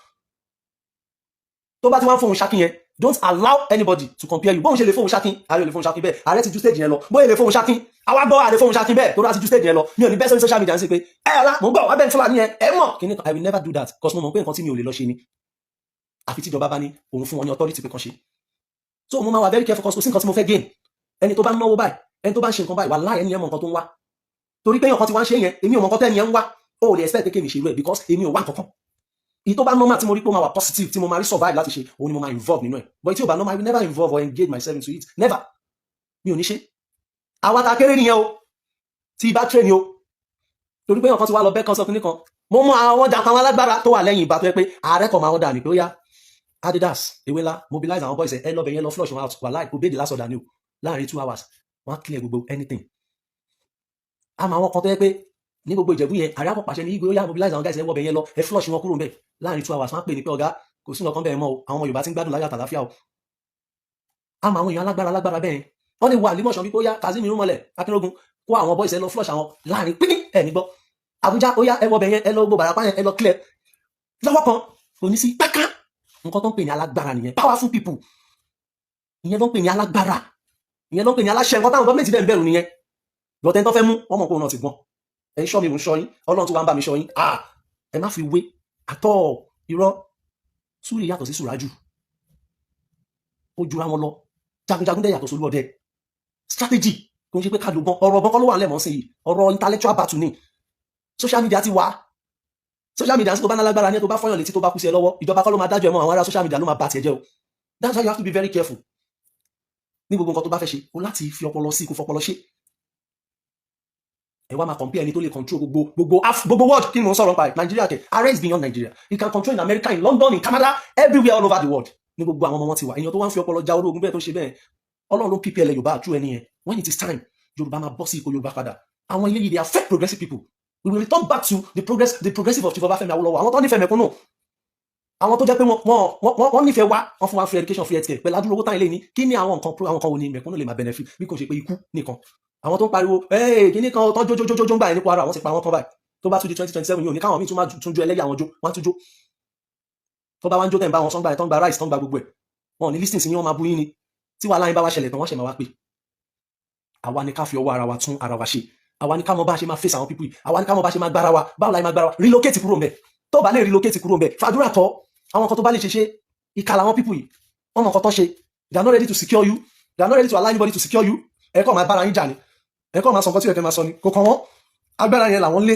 Tó bá ti wá ń fohùn ṣákín yẹn, don't allow anybody to compare you. Bóun ṣe lè fohùn ṣákín, ààrẹ ò lè fohùn ṣákín bẹ́ẹ̀. Ààrẹ ti ju stage yẹn lọ. Bóyá lè fohùn ṣákín, àwa gbọ́ ààrẹ fohùn ṣákín bẹ́ẹ̀ tó bá ti ju stage yẹn lọ. Mi ò ní bẹ́ẹ̀ sórí social media ń sè pé ẹ ọ̀la mò ń gbọ́ wá bẹ́ẹ̀ Fúlàní yẹn ẹ mọ̀ kí ni. I will never do that cause mo mọ̀ pé nǹkan tí mi ò lè lọ ṣe ni, àfi tíjọba bá ní òun fún wọn ní authority pé kan ṣe. So mo máa wà very careful cause kò sí nǹkan tí mo fẹ́ gain. Ẹni tó bá ń náwó báyìí, ẹni tó bá ń ṣe nǹkan báyìí, wàláhì, ẹni yẹn mọ̀ nǹkan tó ń wá. Torí pé èèyàn kan ti wá ń ṣe yẹn, èmi ò mọ̀ nǹkan tẹ́ni yẹn ń wá. O ò lè expect pé kémi ṣe irú ẹ̀ because èmi ò wá nǹkan kan. Èyí tó bá normal, tí mo rí pé ó máa wà positive, tí mo máa rí survive láti ṣe, òun ni mo máa involve nínú ẹ̀. But tí ò bá normal, I will never involve or engage myself into it. Never. Mi ò ní ṣe. Àwa ta kéré nìyẹn o, tí ibà train o, torí pé ọkàn ti wá lọ bẹ́ẹ̀ kan sọ fún nìkan. Mo mọ àwọn jàǹkà, àwọn alágbára tó wà lẹ́yìn ìbá, tó yẹ pé ààrẹ kan máa wọ́n dà ní pé ó yá, Adidas ewé ńlá, mobilize àwọn boys ẹ lọ́bẹ̀ yẹn, lọ flush wọn out. Wà láì obey the last order ni o. Láàrin 2 hours, wọ́n á clear gbogbo anything. Àmọ́ àwọn kan tó yẹ pé ní gbogbo Ìjẹ̀bú yẹn, ààrẹ àpapàṣẹ ní igbe, ó yá, mobilize àwọn guys ẹ wọ́bẹ̀ yẹn lọ, ẹ flush wọn kúrò ńbẹ̀. Láàrin 2 hours, wọ́n á pè ní pé ọ̀gá, kò sí nǹkan bẹ́ẹ̀ mọ́ o, àwọn ọmọ Yorùbá ti ń gbádùn láyọ̀ àtàláfíà o. Àmọ́ àwọn èèyàn alágbára alágbára bẹ́ẹ̀, wọ́n lè wà límọ̀ṣọ́ wípé ó yá, Kazeem Irúnmọlẹ̀ Akínrógun, kó àwọn boys ẹ lọ flush àwọn láàrin píní ẹ̀ nígbọ́. Àbújá, ó yá, ẹ wọbẹ̀ yẹn, ẹ lọ gbogbo Bàràpá yẹn, ẹ lọ clear lọ́wọ́ kan, kò ní sí páká. Nǹkan tó ń pè ní alágbára nìyẹn, powerful people. Ìyẹn ló ń pè ní alágbára, ìyẹn ló ń pè ní aláṣẹ. Nǹkan táwọn gọ́ọ̀mẹ̀ntì dẹ̀ ń bẹ̀rù nìyẹn. Lọ́tẹ̀ tó fẹ́ mú wọ́n mọ̀ pé òun náà ti gbọ́n. Ẹ ń ṣọ́ mi, mò ń ṣọ́ yín, Ọlọ́run tó wá ń bá mi ṣọ́ yín. Ah, ẹ má fi wé àtọ́ irọ́. Súrì yàtọ̀ sí sùrájù, ó jura wọn lọ. Jagunjagun dẹ̀ yàtọ̀ sólú ọdẹ. Strategy kò ń ṣe pé ká ló gbọ́n. Ọ̀rọ̀ ọgbọ́n kọ́ ló wà lẹ́mọ̀ sí yìí, ọ̀rọ̀ intellectual battle ni. Social media ti wà. Social media tó bá nálágbára ní ẹ, tó bá fọyàn létí, tó bá kú sí ẹ lọ́wọ́, ìjọba kọ́ ló máa dájọ́ ẹ mọ́, àwọn ará social media ló máa bá tiẹ̀ jẹ́ o. That's why you have to be very careful ní gbogbo nǹkan tó bá fẹ́ ṣe o, láti fi ọpọlọ sí, kó fọpọlọ ṣe. Ẹ wá máa compare ẹni tó lè control gbogbo world. Kí ni mo ń sọ̀rọ̀ nípa ẹ̀? Nigeria kẹ̀? Ààrẹ is beyond Nigeria. He can control in America, in London, in Canada, everywhere, all over the world ní gbogbo àwọn ọmọ wọn ti wà. Èèyàn tó wá ń fi ọpọlọ ja orí ogun bẹ́ẹ̀, tó ṣe bẹ́ẹ̀, Ọlọ́run ló ń ppl Yorùbá àtú ẹni yẹn. When it is time, Yorùbá máa bọ́ sí ipò Yorùbá padà. Àwọn ilé yìí, they are fake progressive people. We will return back to the progress, the progressive of Chief Ọbáfẹ́mi Awólọ́wọ̀. Àwọn tó nífẹ̀ẹ́ mẹ̀kúnnù, àwọn tó jẹ́ pé wọ́n nífẹ̀ẹ́ wa, wọ́n fún wa free education, free healthcare pẹ̀lú adúrò owó táyìn lé ní. Kí ni àwọn nǹkan, àwọn kan wo ni mẹ̀kúnnù lè máa benefit bí kò ṣe pé ikú nìkan? Àwọn tó ń pariwo ee kíní kan tó jójójójó ń gbà yẹn ní Kwara, àwọn ti pa wọn tán báyìí. Tó bá tún di 2027 yìí, ò ní káwọn míì tún máa tún jó ẹlẹ́yà àwọn jó, wọ́n á tún jó. Tó bá wá ń jó, tẹ̀ ń bá wọn sọ́ngbà yẹn, tó ń gba rice, tó ń gba gbogbo ẹ̀, wọn ò ní listen sí yín, wọ́n máa bú yín ni. Tí wàhálà yín bá wá ṣẹlẹ̀ tán, wọ́n ṣẹ̀ máa wá pè. Àwa ni ká fi ọwọ́ ara wa tún ara wa ṣe. Àwa ni ká mọ bá ṣe máa face àwọn people yìí. Àwa ni ká mọ bá ṣe máa gbára wa. Báwo la ṣe máa gbára wa? Relocate kúrò ńbẹ̀. Tó bá lè relocate kúrò ńbẹ̀, fàdúrà tọ́ àwọn kan tó bá lè ṣe ṣe. Ìkà làwọn people yìí, wọ́n mọ nǹkan tó ṣe. They are not ready to secure you. They are not ready to allow anybody to secure you. Ẹ kọ́ máa bára yín jà ni, ẹ kọ́ máa sọ nǹkan tí ẹ fẹ́ máa sọ ni. Kò kàn wọ́n. Agbára yẹn làwọn lé,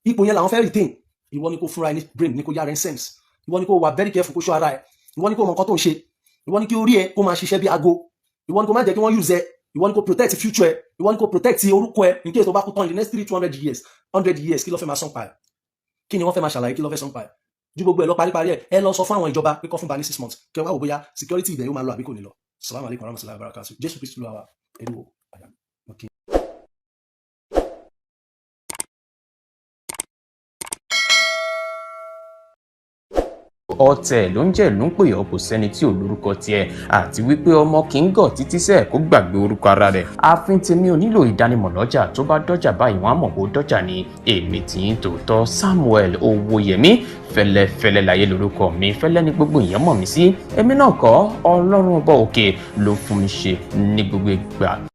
ipò yẹn làwọn fẹ́ retain. Ìwọ ni kò fúnra ẹni brain, ni kò yára ẹ sense. Ìwọ ni kò wà very careful, kó ṣọ́ ara ẹ. Ìwọ ni kò mọ nǹkan tó ń ṣe. Ìwọ ni kí orí ẹ kó máa ṣiṣẹ́ bí aago. Ìwọ ni kò má jẹ́ kí wọ́n use ẹ. Ìwọ ni kò protect future ẹ. Ìwọ ni kò protect orúkọ ẹ in case tó bá kú tán in the next 300 years, 100 years. Kí ló fẹ́ máa sọ́n pa ẹ? Kí ni wọ́n fẹ́ máa ṣàlàyé? Kí ló fẹ́ sọ́n pa ẹ? Ju gbogbo ẹ lọ, paríparí ẹ, ẹ lọ sọ fún àwọn ìjọba pé kó fún ba ní 6 months, kí ẹ wá wò bóyá security ibẹ̀ yóò máa lọ àbí kò ní lọ. Salamu alaykum wa rahmatulahi wa barakatuh. Jésù Kristu ló wà ẹrú o. Okay. Ọ̀tẹ̀ ló ń jẹ́ ló ń pè ọ́, kò sẹ́ni tí ò lórúkọ tiẹ̀, àti wípé ọmọ kì í gọ̀ títí sẹ́ẹ̀ kó gbàgbé orúkọ ara rẹ̀. Ààfin tèmi ò nílò ìdánimọ̀ lọ́jà, tó bá dọ́jà báyìí, wọ́n á mọ̀ bó dọ́jà ni. Èmi tì í tòótọ́, Samuel Owóyẹmí Fẹ́lẹ́fẹ́lẹ́ láyé lórúkọ mi. Fẹ́lẹ́ ní gbogbo èèyàn mọ̀ mí sí. Èmi náà kọ́, Ọlọ́run ọba òkè ló fún mi ṣe ní gbogbo ìgbà.